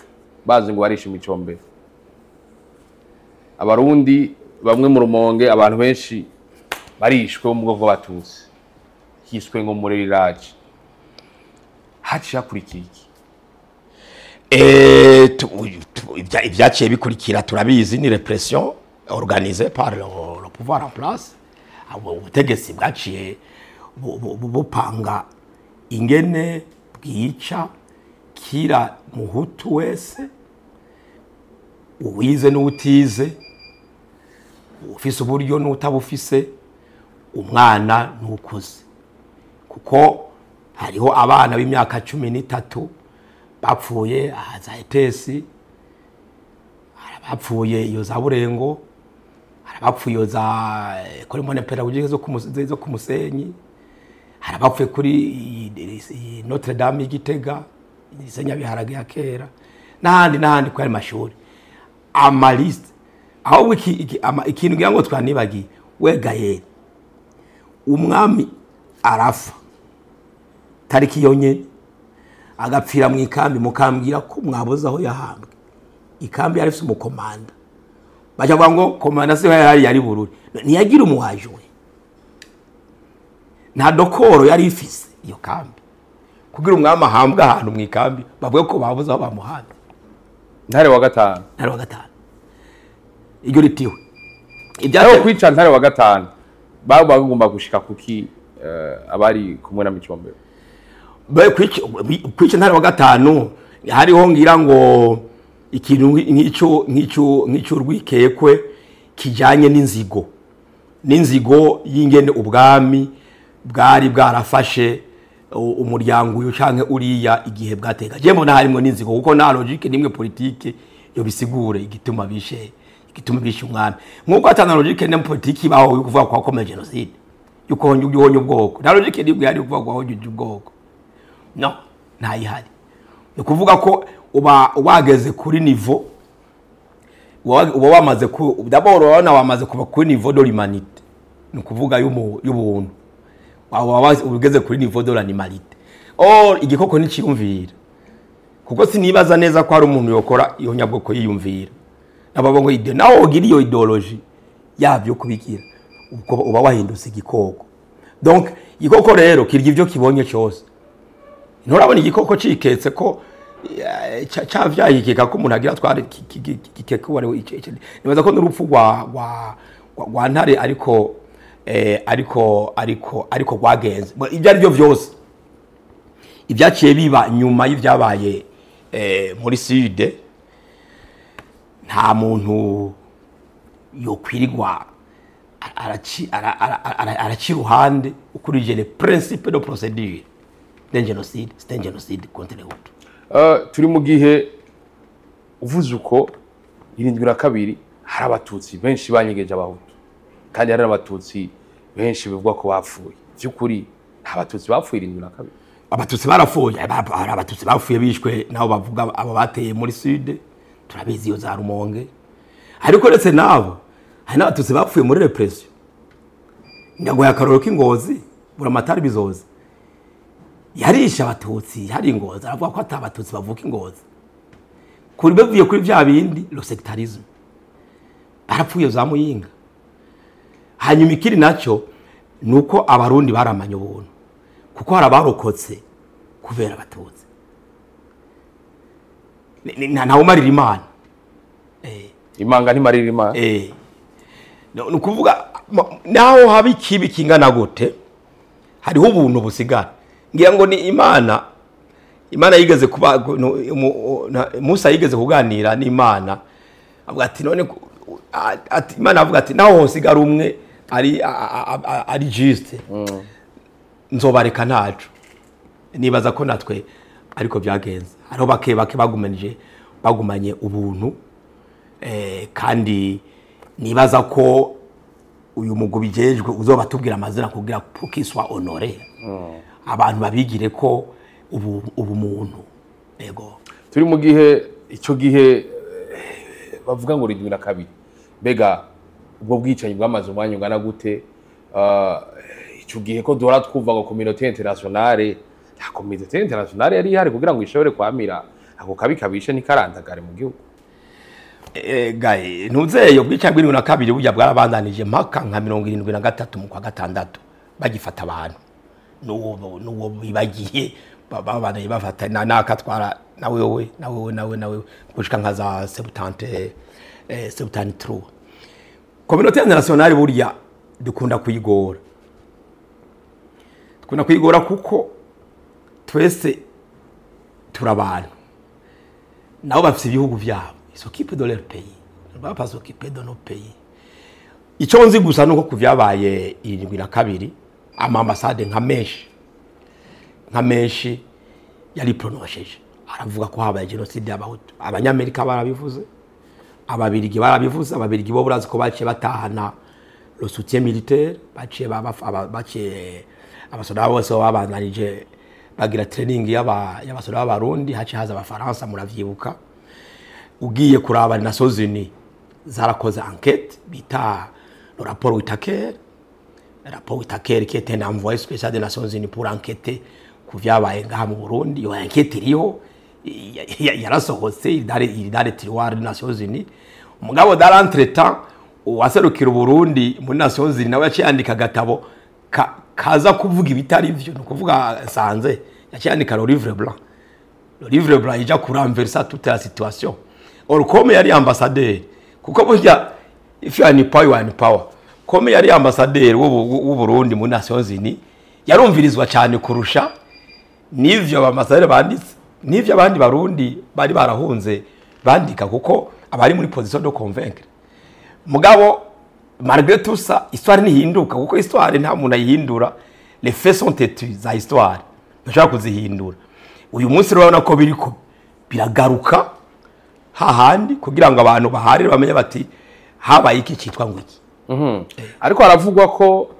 bazi ngo barishe Micombero. Abarundi bamwe mu Rumonge, abantu benshi barishwe bo mu bwoko bw'abatutsi, hiswe ngo muri riraje. Haciye hakurikira iki? Ibyaciye bikurikira turabizi, ni répression organisée par le pouvoir en place. Abo ubutegetsi bwaciye bupanga ingene bwica kira muhutu wese, uwize n'utize, ufise uburyo n'utabufise, umwana n'ukuze, kuko hariho abana b'imyaka 13 bapfuye aha za Etesi, hari abapfuye iyo za Burengo, hari abapfuye iyo za kuri Moine Pédagogique zo ku Musenyi, hari abapfuye kuri iyi Notre Dame y'Igitega, Nyabiharage ya kera, n'ahandi n'ahandi kuri ayo mashuri amaliste. Ahubwo ikintu ngira ngo twanibagiye, we Gayeri, umwami arafa tariki yonyene, agapfira mu ikambi, mukambwira ko mwabuze aho yahambwe. Ikambi yari ifise umukomanda, baca bavuga ngo komanda siho yari Bururi, ntiyagira umuwaje we, nta dokoro yari ifise iyo kambi kugira umwami ahambwe ahantu mu ikambi bavuge ko babuze aho bamuhambye. Ntare wa gatanu. Ntare wa gatanu iryo ritiwe. Aho kwica Ntare wa gatanu baba bagomba gushika kuki abari kumwe na Micombero? Kwica Ntare wa gatanu hariho ngira ngo ikintu nk'icyo rwikekwe kijyanye n'inzigo y'ingene ubwami bwari bwarafashe. umuryango uyu canke uriya igihe bwateka. Je mbona harimo n'inzigo, kuko nta logique nimwe politique yo bisigure igituma bishe umwami, nkuko atana logique ne politique ibaho yo kuvuga ko wakomeye génocide, yuko honye ubwoko. Nta logique nimwe yari kuvuga ko wahonye ubwoko, no ntayihari. Ni ukuvuga ko uba wageze kuri niveau, uba wamaze ku, d'abord urabona wamaze kuba kuri niveau de l'humanité, ni ukuvuga y'ubuntu, waba ugeze kuri niveau de l'animalité. Or igikoko nticiyumvira, kuko sinibaza neza ko hari umuntu yokora iyo nyabwoko yiyumvira. Nabo ngo ide nawe ugira iyo idéologie yabyo kubigira, ubwo uba wahindutse igikoko. Donc igikoko rero kirya ibyo kibonye cyose. Nturabona igikoko ciketse ko cavyaye ikeka ko umuntu agira twari gikeka uwo ari we? Nibaza ko n'urupfu rwa Ntare, ariko ariko rwagenze. Ibyo ari byo byose, ibyaciye biba nyuma y'ibyabaye muri Sud, nta muntu yokwirirwa araci iruhande. Ukurikije les principes de procédure d'un génocide, c'est un génocide contre les Hutus. Turi mu gihe uvuze uko 72 hari Abatutsi benshi banyegeje Abahutu, kandi hari n'Abatutsi benshi bivugwa ko bapfuye. By'ukuri nta Batutsi bapfuye 72? Abatutsi barapfuye. Hari Abatutsi bapfuye bishwe nabo bavuga abo bateye muri Sud, turabizi iyo za Rumonge. Ariko uretse nabo, hari n'Abatutsi bapfuye muri répression. Ndagoye akaroro k'Ingozi. Buramatari Bizoza yarishe Abatutsi hari Ingozi, aravuga ko ata Abatutsi bavuka Ingozi, kuri bavuye kuri vya bindi le sectarisme. Barapfuye za Muyinga. Hanyuma ikiri nacyo nuko Abarundi baramanye ubuntu, kuko hari abarokotse kubera Abatutsi. Ntawumarira Imana. Imanga ntimarira Imana. No, ni ukuvuga naho haba ikibi kingana gute, hariho ubuntu busigara. Ngira ngo ni Imana yigeze kuba no, Musa yigeze kuganira n'Imana, avuga ati none ati Imana avuga ati naho hosigara umwe ari juste, nzobareka ntaco. Nibaza ko natwe ariko byagenze, hariho bake bake bagumanye ubuntu, kandi nibaza ko uyu mugwi bijejwe uzobatubwira amazina kugira pour qu'il soit honoré, abantu babigire ko ubu ubumuntu. Ego. Turi mu gihe icyo gihe bavuga ngo 72, mbega ubwo bwicanyi bwamaze umwanya ungana gute? Icyo gihe ko duhora twumva ngo communauté internationale, nta communauté internationale yari ihari kugira ngo ishobore kwamira ako kabi kabishe ntikarandagare mu gihugu? Gaye ntuzeyo, bwicanyi bw'72 burya bwarabandanije mpaka nka 73 mu kwa gatandatu bagifata abantu. N'uwo bibagiye babandanye bafata na nakatwara na wewe na wewe na wewe na wewe gushika nka za 73. Communauté internationale burya dukunda kuyigora kuko twese turabantu, nabo bafite ibihugu byabo, ils s'occupent de leur pays, ne va pas s'occuper de nos pays. Icyo nzi gusa nuko ku byabaye 72, ama ambassades nka menshi yari prononcé, aravuga ko habaye génocide y'Abahutu. Abanyamerika barabivuze, Ababirigi barabivuze. Ababirigi bo burazi ko baciye batahana le soutien militaire, baciye abasoda bose babandanije bagira training y'abasoda b'Abarundi, haciye haza Abafaransa, muravyibuka. Ugiye kuraba, Nations Unies zarakoze enquête bita le rapport Whitaker, rapport Whitaker qui était un envoyé spécial des Nations Unies pour enquêter ku vyabaye ngaha mu Burundi. Iyo enquête iriho, yarasohotse, iri dans les tiroirs des Nations Unies. Mugabo dans l'entretemps, uwaserukira Burundi muri Nations Unies nawe yaciye yandika agatabo kaza kuvuga ibitari vyo, ni ukuvuga Sanze yaciye yandika le livre blanc. Le livre blanc ija kurenversa toute la situation. Or comme yari ambassadeur, kuko burya if you are in power, you are in power, comme yari ambassadeur w'u Burundi muri Nations Unies, yarumvirizwa cyane kurusha n'ivyo abaambassadeur banditse, n'ivyo abandi Barundi bari barahunze bandika, kuko abari muri position de convaincre. Mugabo malgré tout ça, histoire ntihinduka, kuko histoire nta muntu ayihindura, les faits sont têtus za histoire. Ntushobora kuzihindura. Uyu munsi urabona ko biriko biragaruka hahandi kugira ngo abantu baharire bamenye bati habaye iki cyitwa ngo iki. Ariko haravugwa ko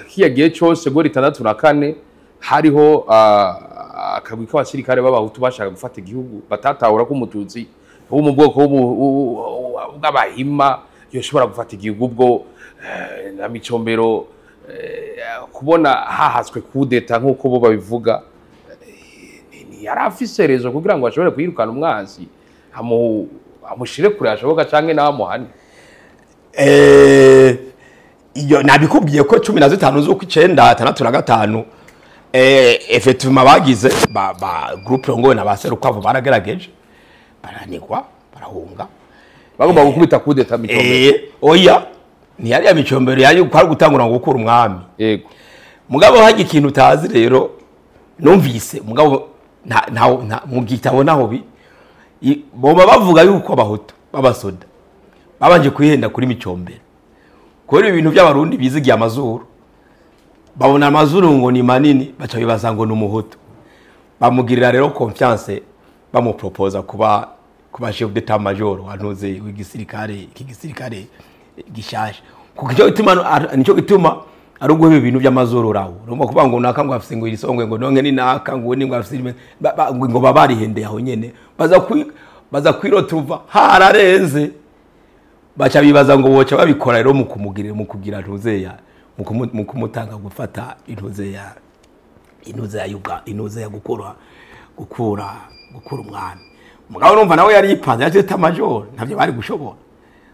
kiya gihe cyose gori 64 hariho akagwi k'abasirikare b'abahutu bashaka gufata igihugu, batatahura ko umututsi wo mu bwoko bw'abahima yoshobora gufata igihugu. Ubwo na Micombero kubona hahatswe kudeta nk'uko bo babivuga, yari afise rezo kugira ngo ashobore kwirukana umwansi amushire kure ashoboka canke namuhane. Iyo nabikubwiye ko 15 z'ukwicenda 65 effectivement bagize ba groupe rongowe na ba Serukwavu baragerageje baranigwa barahunga, bagomba gukubita kudeta Micombero. Oya, ntiyari ya Micombero, yari kwari gutangura ngo gukura umwami. Yego. Mugabo haje ikintu utazi rero numvise mugabo nta mu gitabo naho bi boba bavuga yuko abahutu babasoda babanje kwihenda kuri Micombero. Kuri ibintu by'abarundi bizigiye amazuru, babona amazuru ngo ni manini baca bibaza ngo ni umuhutu, bamugirira rero confiance bamuproposa kuba chef d'état major wantuze w'igisirikare iki gisirikare gishasha. Kuko icyo gituma nicyo gituma ari uguheba ibintu by'amazuru rawo. Urumva kuvuga ngo naka ngo afise ngo irisongwe ngo nonke ni naka ngo ni ngo afise ngo babarihendeye aho nyene, baza kwirotuva hararenze, baca bibaza ngo boca babikora rero mu kumugirira mu kugira ntuzeya mu kumutanga gufata intuzeya yuga intuzeya gukura umwami. Mugabo urumva nawe yari yipanze yaje état major ntavyo bari gushobora.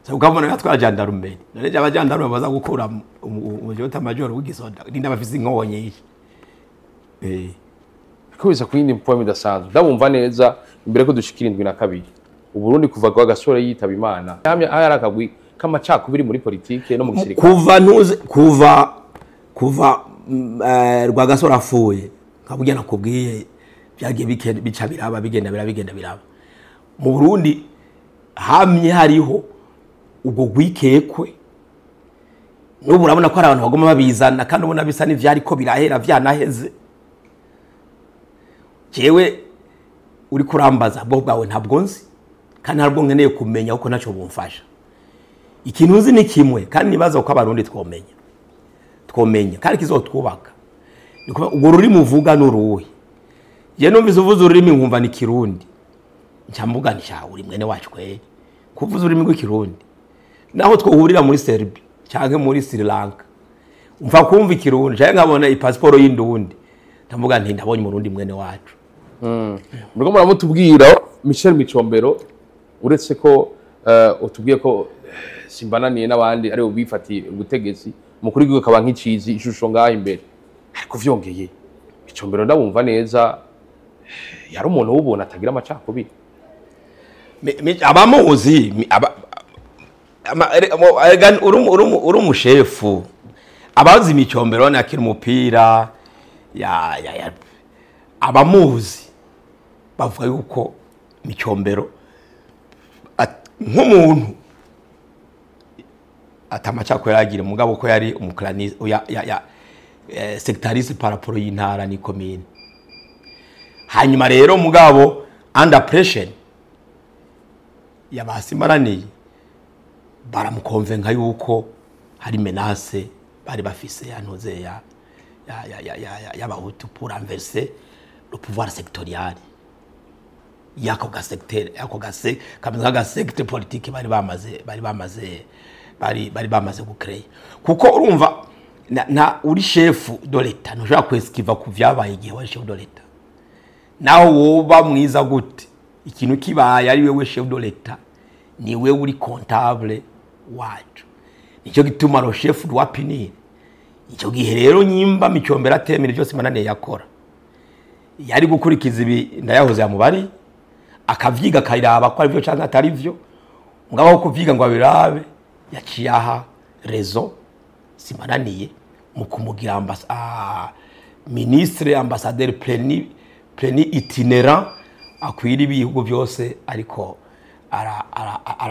So ukabona yatwara gendarmerie, none aba gendarme baza gukura mu état major w'igisoda ninda bafise inkoho nyinshi. Kubisa kuyindi poem idasanzwe ndabumva neza imbere ko dushikira 72 Uburundi kuva kwa Gasore yitaba Imana yamye arakagwi k'amacakubiri muri politike no mu gisirikare. Kuva ntuze kuva Rwagasore afuye nkaburya nakubwiye byagiye bica biraba bigenda biraba mu Burundi hamye hariho ubwo gwikekwe. N'ubu urabona ko ari abantu bagoma babizana kandi ubona bisa n'ivyari ko birahera vyanaheze. Jewe uri kurambaza bwo bwawe ntabwo nzi kandi ntabwo nkeneye kumenya uko naco bumfasha. Ikintu nzi ni kimwe kandi nibaza ko abarundi twomenya kandi kizotwubaka. Niko ubwo rurimi uvuga n'uruhe. Je numvise uvuze ururimi nkumva ni Kirundi, nca mvuga nti sha uri mwene wacu kweri kuvuza ururimi rw'ikirundi. Naho twohurira muri Serbia canke muri Sri Lanka umva kumva ikirundi canke nkabona ipasiporo y'indundi ndavuga nti ndabonye umurundi mwene wacu. Muriko muramutubwira Michel Micombero, uretse ko utubwiye ko Simbananiye n'abandi ari bifatiye ubutegetsi mukuru w'igihugu akaba nk'icizi ishusho ngaho imbere, ariko vyongeye Micombero ndabumva neza yari umuntu w'ubuntu atagira amacakubiri. Abamuzi uri umushefu abazi Micombero akina umupira ya abamuzi bavuga yuko Micombero nk'umuntu atamacako yaragira mugabo ko yari umuclaniste ya sectariste par rapport y'intara ni commune. Hanyuma rero mugabo under pressure yabasimaraniye baramukonvenka yuko hari menace bari bafise yantoze ya y'abahutu pour renverser le pouvoir sectoriel yako ga secteur yako ga kameze ga secteur politique bari bamaze gucreer. Kuko urumva na uri chef de l'état ntushobora kwesquiva ku vyabaye igihe wari chef de l'état. Naho woba mwiza gute ikintu kibaye ari wewe chef de l'état ni wewe uri comptable wacu. Nicyo gituma ro chef doit punir. Icyo gihe rero nyimba Micombero atemera byose Mananiye yakora, yari gukurikiza ibi ndayahoze yamubari akavyiga akayiraba ko ari byo canke atari byo. Mugabo aho kuvyiga ngo abirabe yaciye aha raison Simbananiye mu kumugira ministre ambassadeur pleni itinerant akwira ibihugu byose, ariko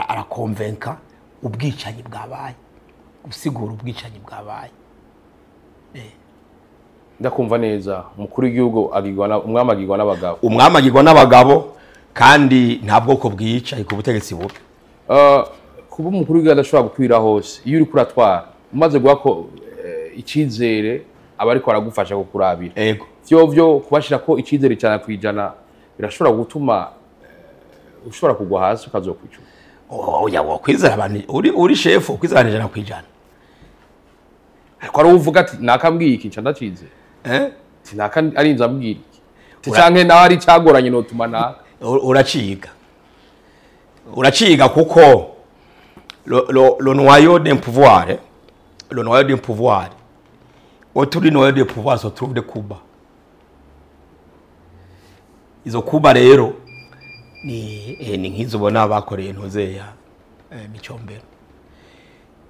arakonvenka ubwicanyi bwabaye, gusigura ubwicanyi bwabaye. Ndakumva neza, umukuru w'igihugu agirwa na umwami agirwa n'abagabo. Umwami agirwa n'abagabo, kandi nta bwoko bwica ku butegetsi bubi. Kuba umukuru w'igihugu adashobora gukwira hose, iyo uriko uratwara umaze guha ko icizere aba ariko aragufasha kukurabira. Ego. Vyo kubashira ko icizere 100% birashobora gutuma ushobora kugwa hasi ukazokwicuza. Oya, wakwizera abantu uri chef ukwizera 100%. Ariko ari uvuga ati nakambwiye iki nca ndacizera. Ati naka arinze ambwira iki. Ati canke nawe ari cagoranye notuma naka. Uraciga. Uraciga kuko le noyau d'un pouvoir, le noyau d'un pouvoir, autour du noyau d'un pouvoir se trouve des coups bas. Izo kuba rero ni nk'izo ubona bakoreye ntuzeya Micombero.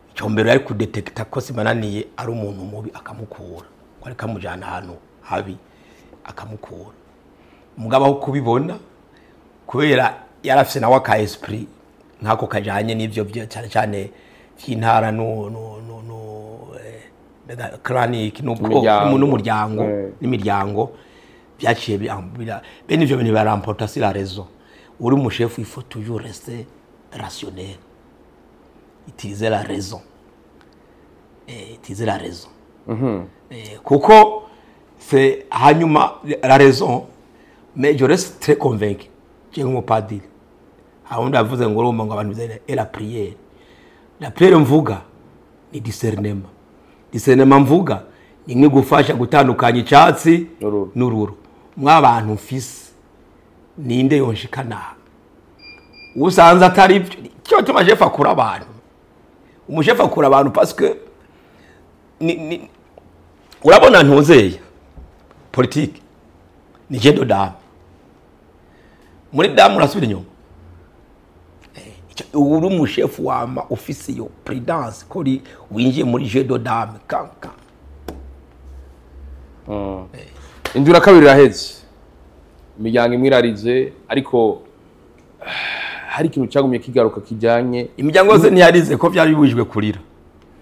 Micombero yari kudetekta ko Simbananiye ari umuntu mubi akamukura, ko ari kamujana ahantu habi akamukura. Mugabo aho kubibona kubera yarafise nawe aka esprit nkako kajanye n'ivyo cyane cyane by'intara no no no no clanique n'umuryango n'imiryango byaciye bene ivyo bintu baramporta si la raison. Uri mu chef il faut toujours rester rationnel, utiliser la raison, utiliser la raison. Kuko c'est hanyuma la raison, mais je reste très convaincu je nk'umupadiri aho ndavuze ngo urumva ngo abantu bizere et la prière. La prière mvuga ni discernement. Discernement mvuga ni nki gufasha gutandukanya icyatsi n'ururu. Mwabantu mfise ninde yonshikana usanze atari cyo tuma chef akura abantu. Umuchef akura abantu parce que ni urabona ntuzeye politique ni jeu de dame. Muri dame urasubira inyuma. Uri umushefu wama office yo prudence kuri winjiye muri jeu de dame kanka. Indura kabiri iraheze. Imiryango imwe irarize, ariko hari ikintu cyagumye kigaruka kijyanye imiryango yose ntiyarize ko byari bibujijwe kurira.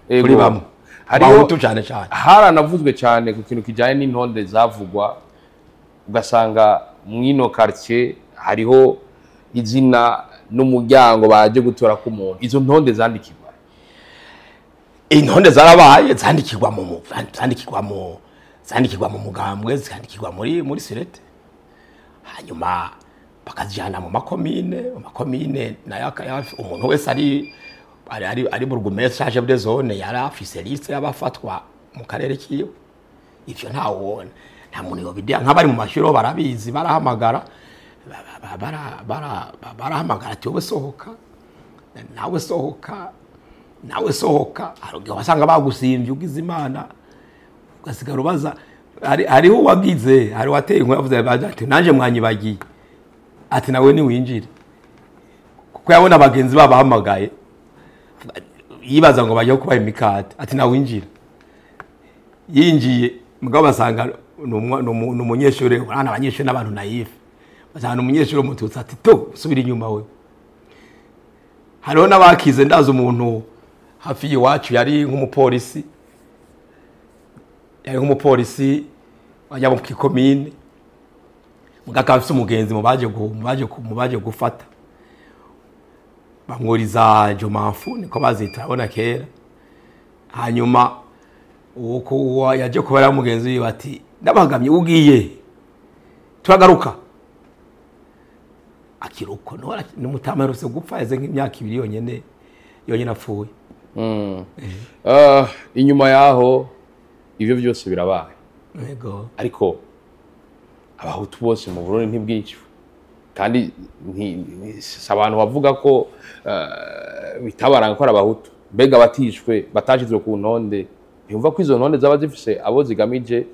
Kuri bamwe hariho cyane cyane haranavuzwe cyane ku kintu kijyanye n'intonde zavugwa, ugasanga mwino quartier hariho izina n'umuryango baje gutora ku muntu. Izo ntonde zandikirwa, intonde zarabaye zandikirwa mu zandikirwa mu mugambwe, zandikirwa muri sirete, hanyuma bakazijana mu makomine, nayo umuntu wese ari burugumestre chef de zone yari afise liste y'abafatwa mu karere kiyo. Ivyo ntawubona, nta muntu yobidia nk'abari mu mashuri barabizi, barahamagara barahamagara ati wowe sohoka, nawe sohoka, nawe sohoka. Hari wasanga bagusimvye ugize Imana ugasigara ubaza. Hariho uwagize, hari wateye inkuru yavuze ati nanje mwanyibagiye, ati nawe ni winjire, kuko yabona abagenzi babahamagaye yibaza ngo bajye kubaha imikate, ati nawe winjire. Yinjiye mugabo basanga n'umunyeshuri, urana abanyeshuri n'abantu naive, basanga umunyeshuri w'umututsi ati to subira inyuma we. Hariho n'abakize, ndazi umuntu hafi y'iwacu yari nk'umupolisi, wajya mu kikomine, mugaka afise umugenzi mu baje gufata, bamwuriza Jomamfu niko bazita abona kera. Hanyuma uko yaje kubara umugenzi wiwe ati ndabagamye ugiye turagaruka, akiruko n'umutama yarose gupfa yaze nk'imyaka ibiri yonyene apfuye. Inyuma yaho ivyo byose birabaye. Yego. Ariko abahutu bose mu Burundi ntibwicwe, kandi abantu bavuga ko bitabaranga ko ari abahutu, mbega batishwe batashizwe ku ntonde, ntiyumva ko izo ntonde zaba zifise abo zigamije,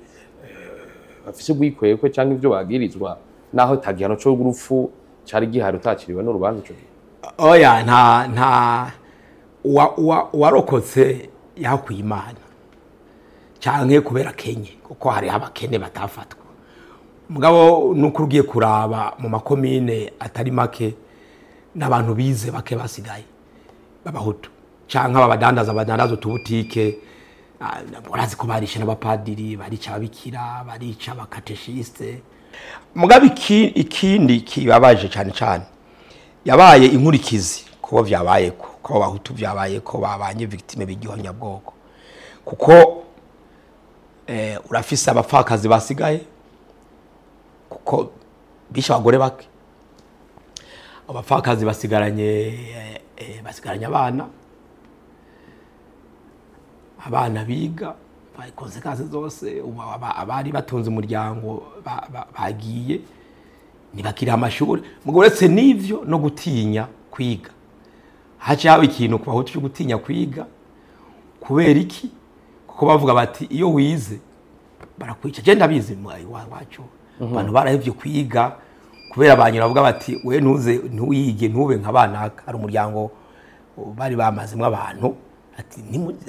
bafise ubwikwekwe cyangwa ivyo bagirizwa, naho tagihano cyo urupfu cari gihari utakiriwe n'urubanza ico gihe. Oya, nta warokotse yakwiye Imana canke kubera kenye, kuko hari abakene batafatwa. Mugabo nuko ugiye kuraba mu makomine atari make n'abantu bize bake basigaye b'abahutu canke abadandaza badandaza utubutike Urazi ko barishe n'abapadiri, barica ababikira, barica abakateshiste. Mugabe ikindi kibabaje cyane cyane yabaye inkurikizi kubo vyabaye ko abahutu vyabaye ko babanye victime b'igihonyabwoko, kuko urafise abapfakazi basigaye kuko bishe abagore bake, abapfakazi basigaranye abana biga, conséquences zose abari batunze umuryango bagiye ntibakiri amashuri. Mugo uretse n'ivyo no gutinya kwiga, haca haba ikintu ku bahutu cyo gutinya kwiga. Kubera iki? Kuko bavuga bati iyo wize barakwica. Je ndabizi wacu abantu barahevye kwiga kubera banyura bavuga bati we ntuze ntuwige ntube nka banaka. Ari umuryango bari bamazemwe abantu ati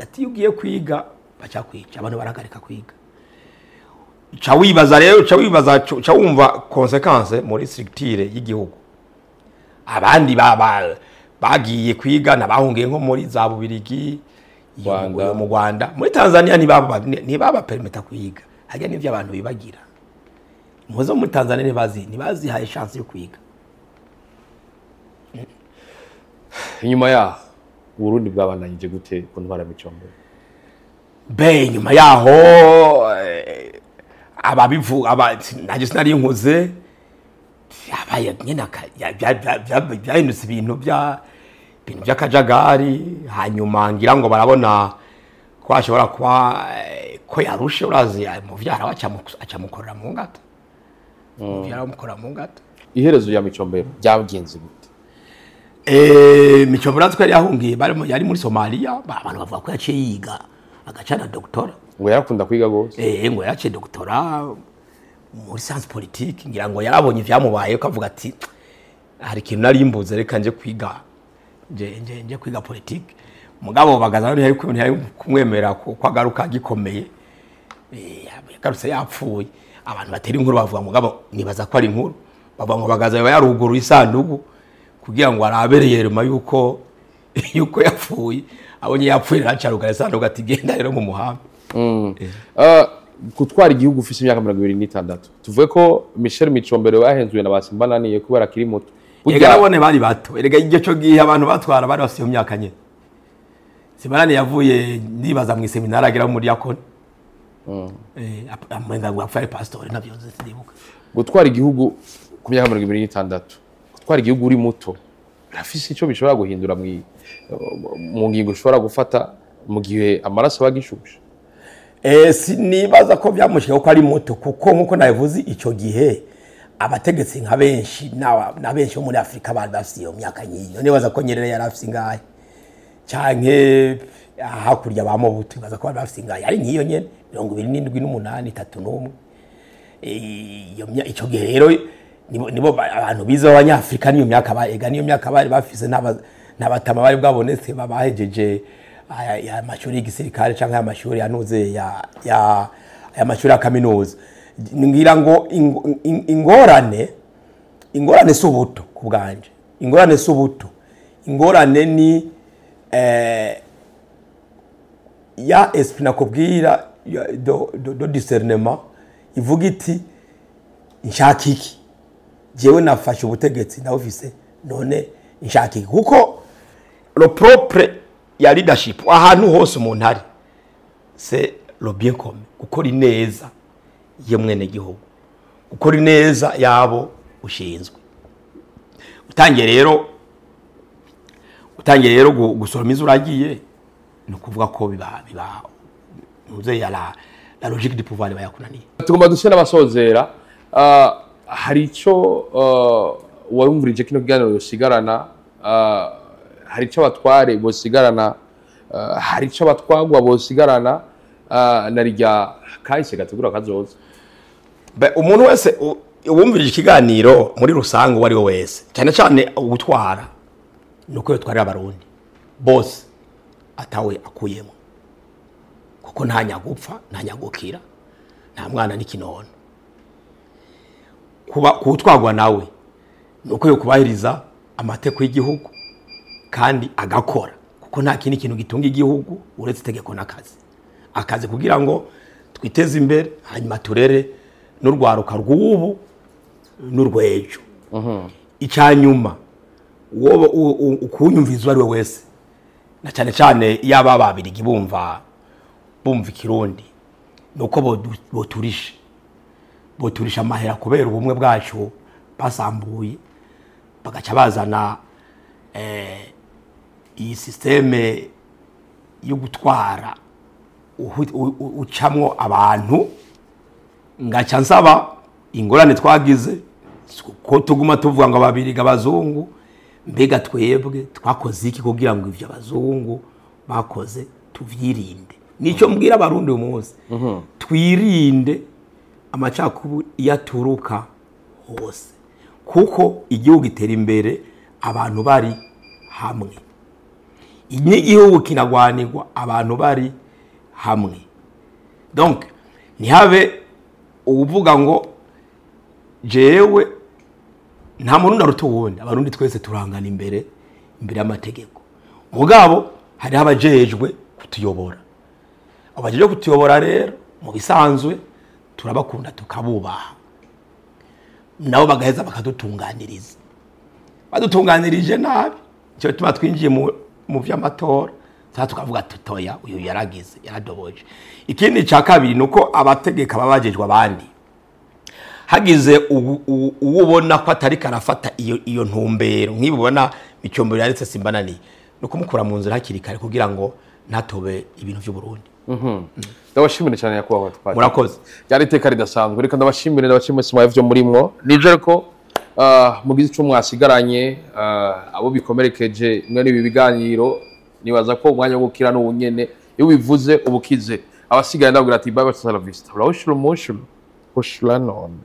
ati iyo ugiye kwiga baca kwica, abantu barahagarika kwiga. Ca wibaza rero, ca wibaza, ca wumva conséquence muri structure y'igihugu. Abandi bagiye kwiga nabahungiye nko muri za Bubirigi, mu Rwanda, muri Tanzania ntibaba permetta kwiga. Hajya n'ivyo abantu bibagira. Muzo muri Tanzania ntibazihaye chance yo kwiga. Inyuma yaho Burundi bwabananyije gute ku ntwara Micombero? Be inyuma yaho ababivuga nanjye sinari nkuze, yabaye nyine byahindutse ibintu by'akajagari. Hanyuma ngira ngo barabona ko ashobora kuba ko yarushe, urazi muvyara acamukorera mu ngata. Muvyara amukorera mu ngata. Iherezo ya Micombero ryagenze gute? Micombero twari yahungiye, yari muri Somalia, abantu bavuga ko yaciye yiga agacana doctora. Ngo yarakunda kwiga gose. Ngo yaraciye doctora muri science politique, ngira ngo yarabonye ivyamubaye ko avuga ati hari ikintu nari mbuze, reka nje kwiga, nje kwiga politique. Mugabo Bagaza ntiyari kumwemera ko agaruka gikomeye. Yagarutse yapfuye. Abantu batera inkuru bavuga, mugabo nibaza ko ari inkuru, bavuga ngo Bagaza yaruguruye isanduku kugira ngo arabereye rema yuko yapfuye. Abonye yapfuye aracaruka isanduku ati genda rero mu muhamba. Gutwara igihugu ufise imyaka 26, tuvuge ko Michel Micombero bahenzuye na basimbananiye kubera akiri muto. Ega nabone bari bato, erega iryo cyo gihe abantu batwara bari bafise iyo myaka nyene. Simbananiye yavuye nibaza mu seminari agera muri diakon. Amenga ngo apfa ari pastor navyo sinibuka. Gutwara igihugu ku myaka 26, gutwara igihugu uri muto birafise ico bishobora guhindura mu ngingo ushobora gufata mu gihe amaraso bagishushe. Sinibaza ko byamushika ko ari muto, kuko nkuko nabivuze ico gihe abategetsi nka benshi na benshi bo muri Afrika bari bafise iyo myaka nyinyo. Nibaza ko Nyerere yari afise ingahe canke hakurya ba Mobutu, nibaza ko bari bafise ingahe ari nkiyo nyene 27 8 31. Ico gihe rero nibo abantu bize b'abanyafrika niyo myaka ega niyo myaka bari bafise, n'abatama bari bwabonetse babahejeje aya mashuri y'igisirikare canke aya mashuri yanuze ya mashuri ya kaminuza. Ngira ngo ingorane si ubuto ku bwanje, ingorane si ubuto, ingorane ni ya esprit nakubwira do discernement ivuga iti nshaka iki, jewe nafashe ubutegetsi ndabufise none nshaka iki. Kuko le propre ya leadership ahantu hose umuntu ari c'est le bien commun, gukora ineza ye mwene gihugu, gukora ineza yabo ushinzwe. Utangiye rero gusoroma izo uragiye, ni ukuvuga ko biba muze ya la logique du pouvoir bayakunaniye. Tugomba dushe n'abasozera. Hari ico warumvirije kino kiganiro yosigarana, hari ico abatware bosigarana, hari ico abatwagwa bosigarana, na rya kahise gategura kazoza. Umuntu wese uwumvirije ikiganiro muri rusange uwo ari we wese, cyane cyane ugutwara, nuko yotwarira abarundi bose atawe akuyemo, kuko nta nyagupfa nta nyagukira nta mwana n'ikinono. Kuba kutwagwa nawe nuko yo kubahiriza amateko y'igihugu kandi agakora, kuko nta kindi kintu gitunga igihugu uretse itegeko n'akazi. Akazi kugira ngo twiteze imbere, hanyuma turere n'urwaruka rw'ubu n'urw'ejo. Icyanyuma, uwo ukunyumviza uwo ari we wese, na cyane cyane iyo aba Babirigi bumva Ikirundi, ni uko boturisha amahera kubera ubumwe bwacu basambuye, bagaca bazana iyi système yo gutwara ucamwo abantu. Ngaca nsaba, ingorane twagize ko tuguma tuvuga ngo Ababirigi, abazungu, mbega twebwe twakoze iki kugira ngo ivyo abazungu bakoze tuvyirinde? Nico mbwira Abarundi uyu munsi: twirinde amacakubiri iyo aturuka hose, kuko igihugu gitera imbere abantu bari hamwe, n'igihugu kinagwanirwa abantu bari hamwe. Donc ntihabe uwuvuga ngo jewe nta muntu aruta uwundi. Abarundi twese turangana imbere y'amategeko. Mugabo hariho abajejwe kutuyobora. Abajejwe kutuyobora rero, mu bisanzwe turabakunda, tukabubaha, nabo bagaheza bakadutunganiriza. Badutunganirije nabi, icyo tuba twinjiye mu vy'amatora, tuba tukavuga tutoya uyu yaragize, yaradoboje. Ikindi cya kabiri ni uko abategeka baba bajejwe abandi, hagize uwo ubona ko atari karafata iyo ntumbero, nk'ibi ubona Micombero yaretse Simbananiye, ni ukumukura mu nzira hakiri kare kugira ngo ntatobe ibintu by'Uburundi. Ndabashimire cyane, nyakubahwa Twari. Murakoze. Ryari iteka ridasanzwe. Reka ndabashimire mwese mwavyo murimwo. Nizere ko mugize ico mwasigaranye, abo bikomerekeje mwe n'ibi biganiro. Nibaza ko umwanya wo gukira n'ubu nyene, iyo ubivuze ubukize. Abasigaye ndabwira ati: "Bye bye, la vista, urahushura umushuru hushura none."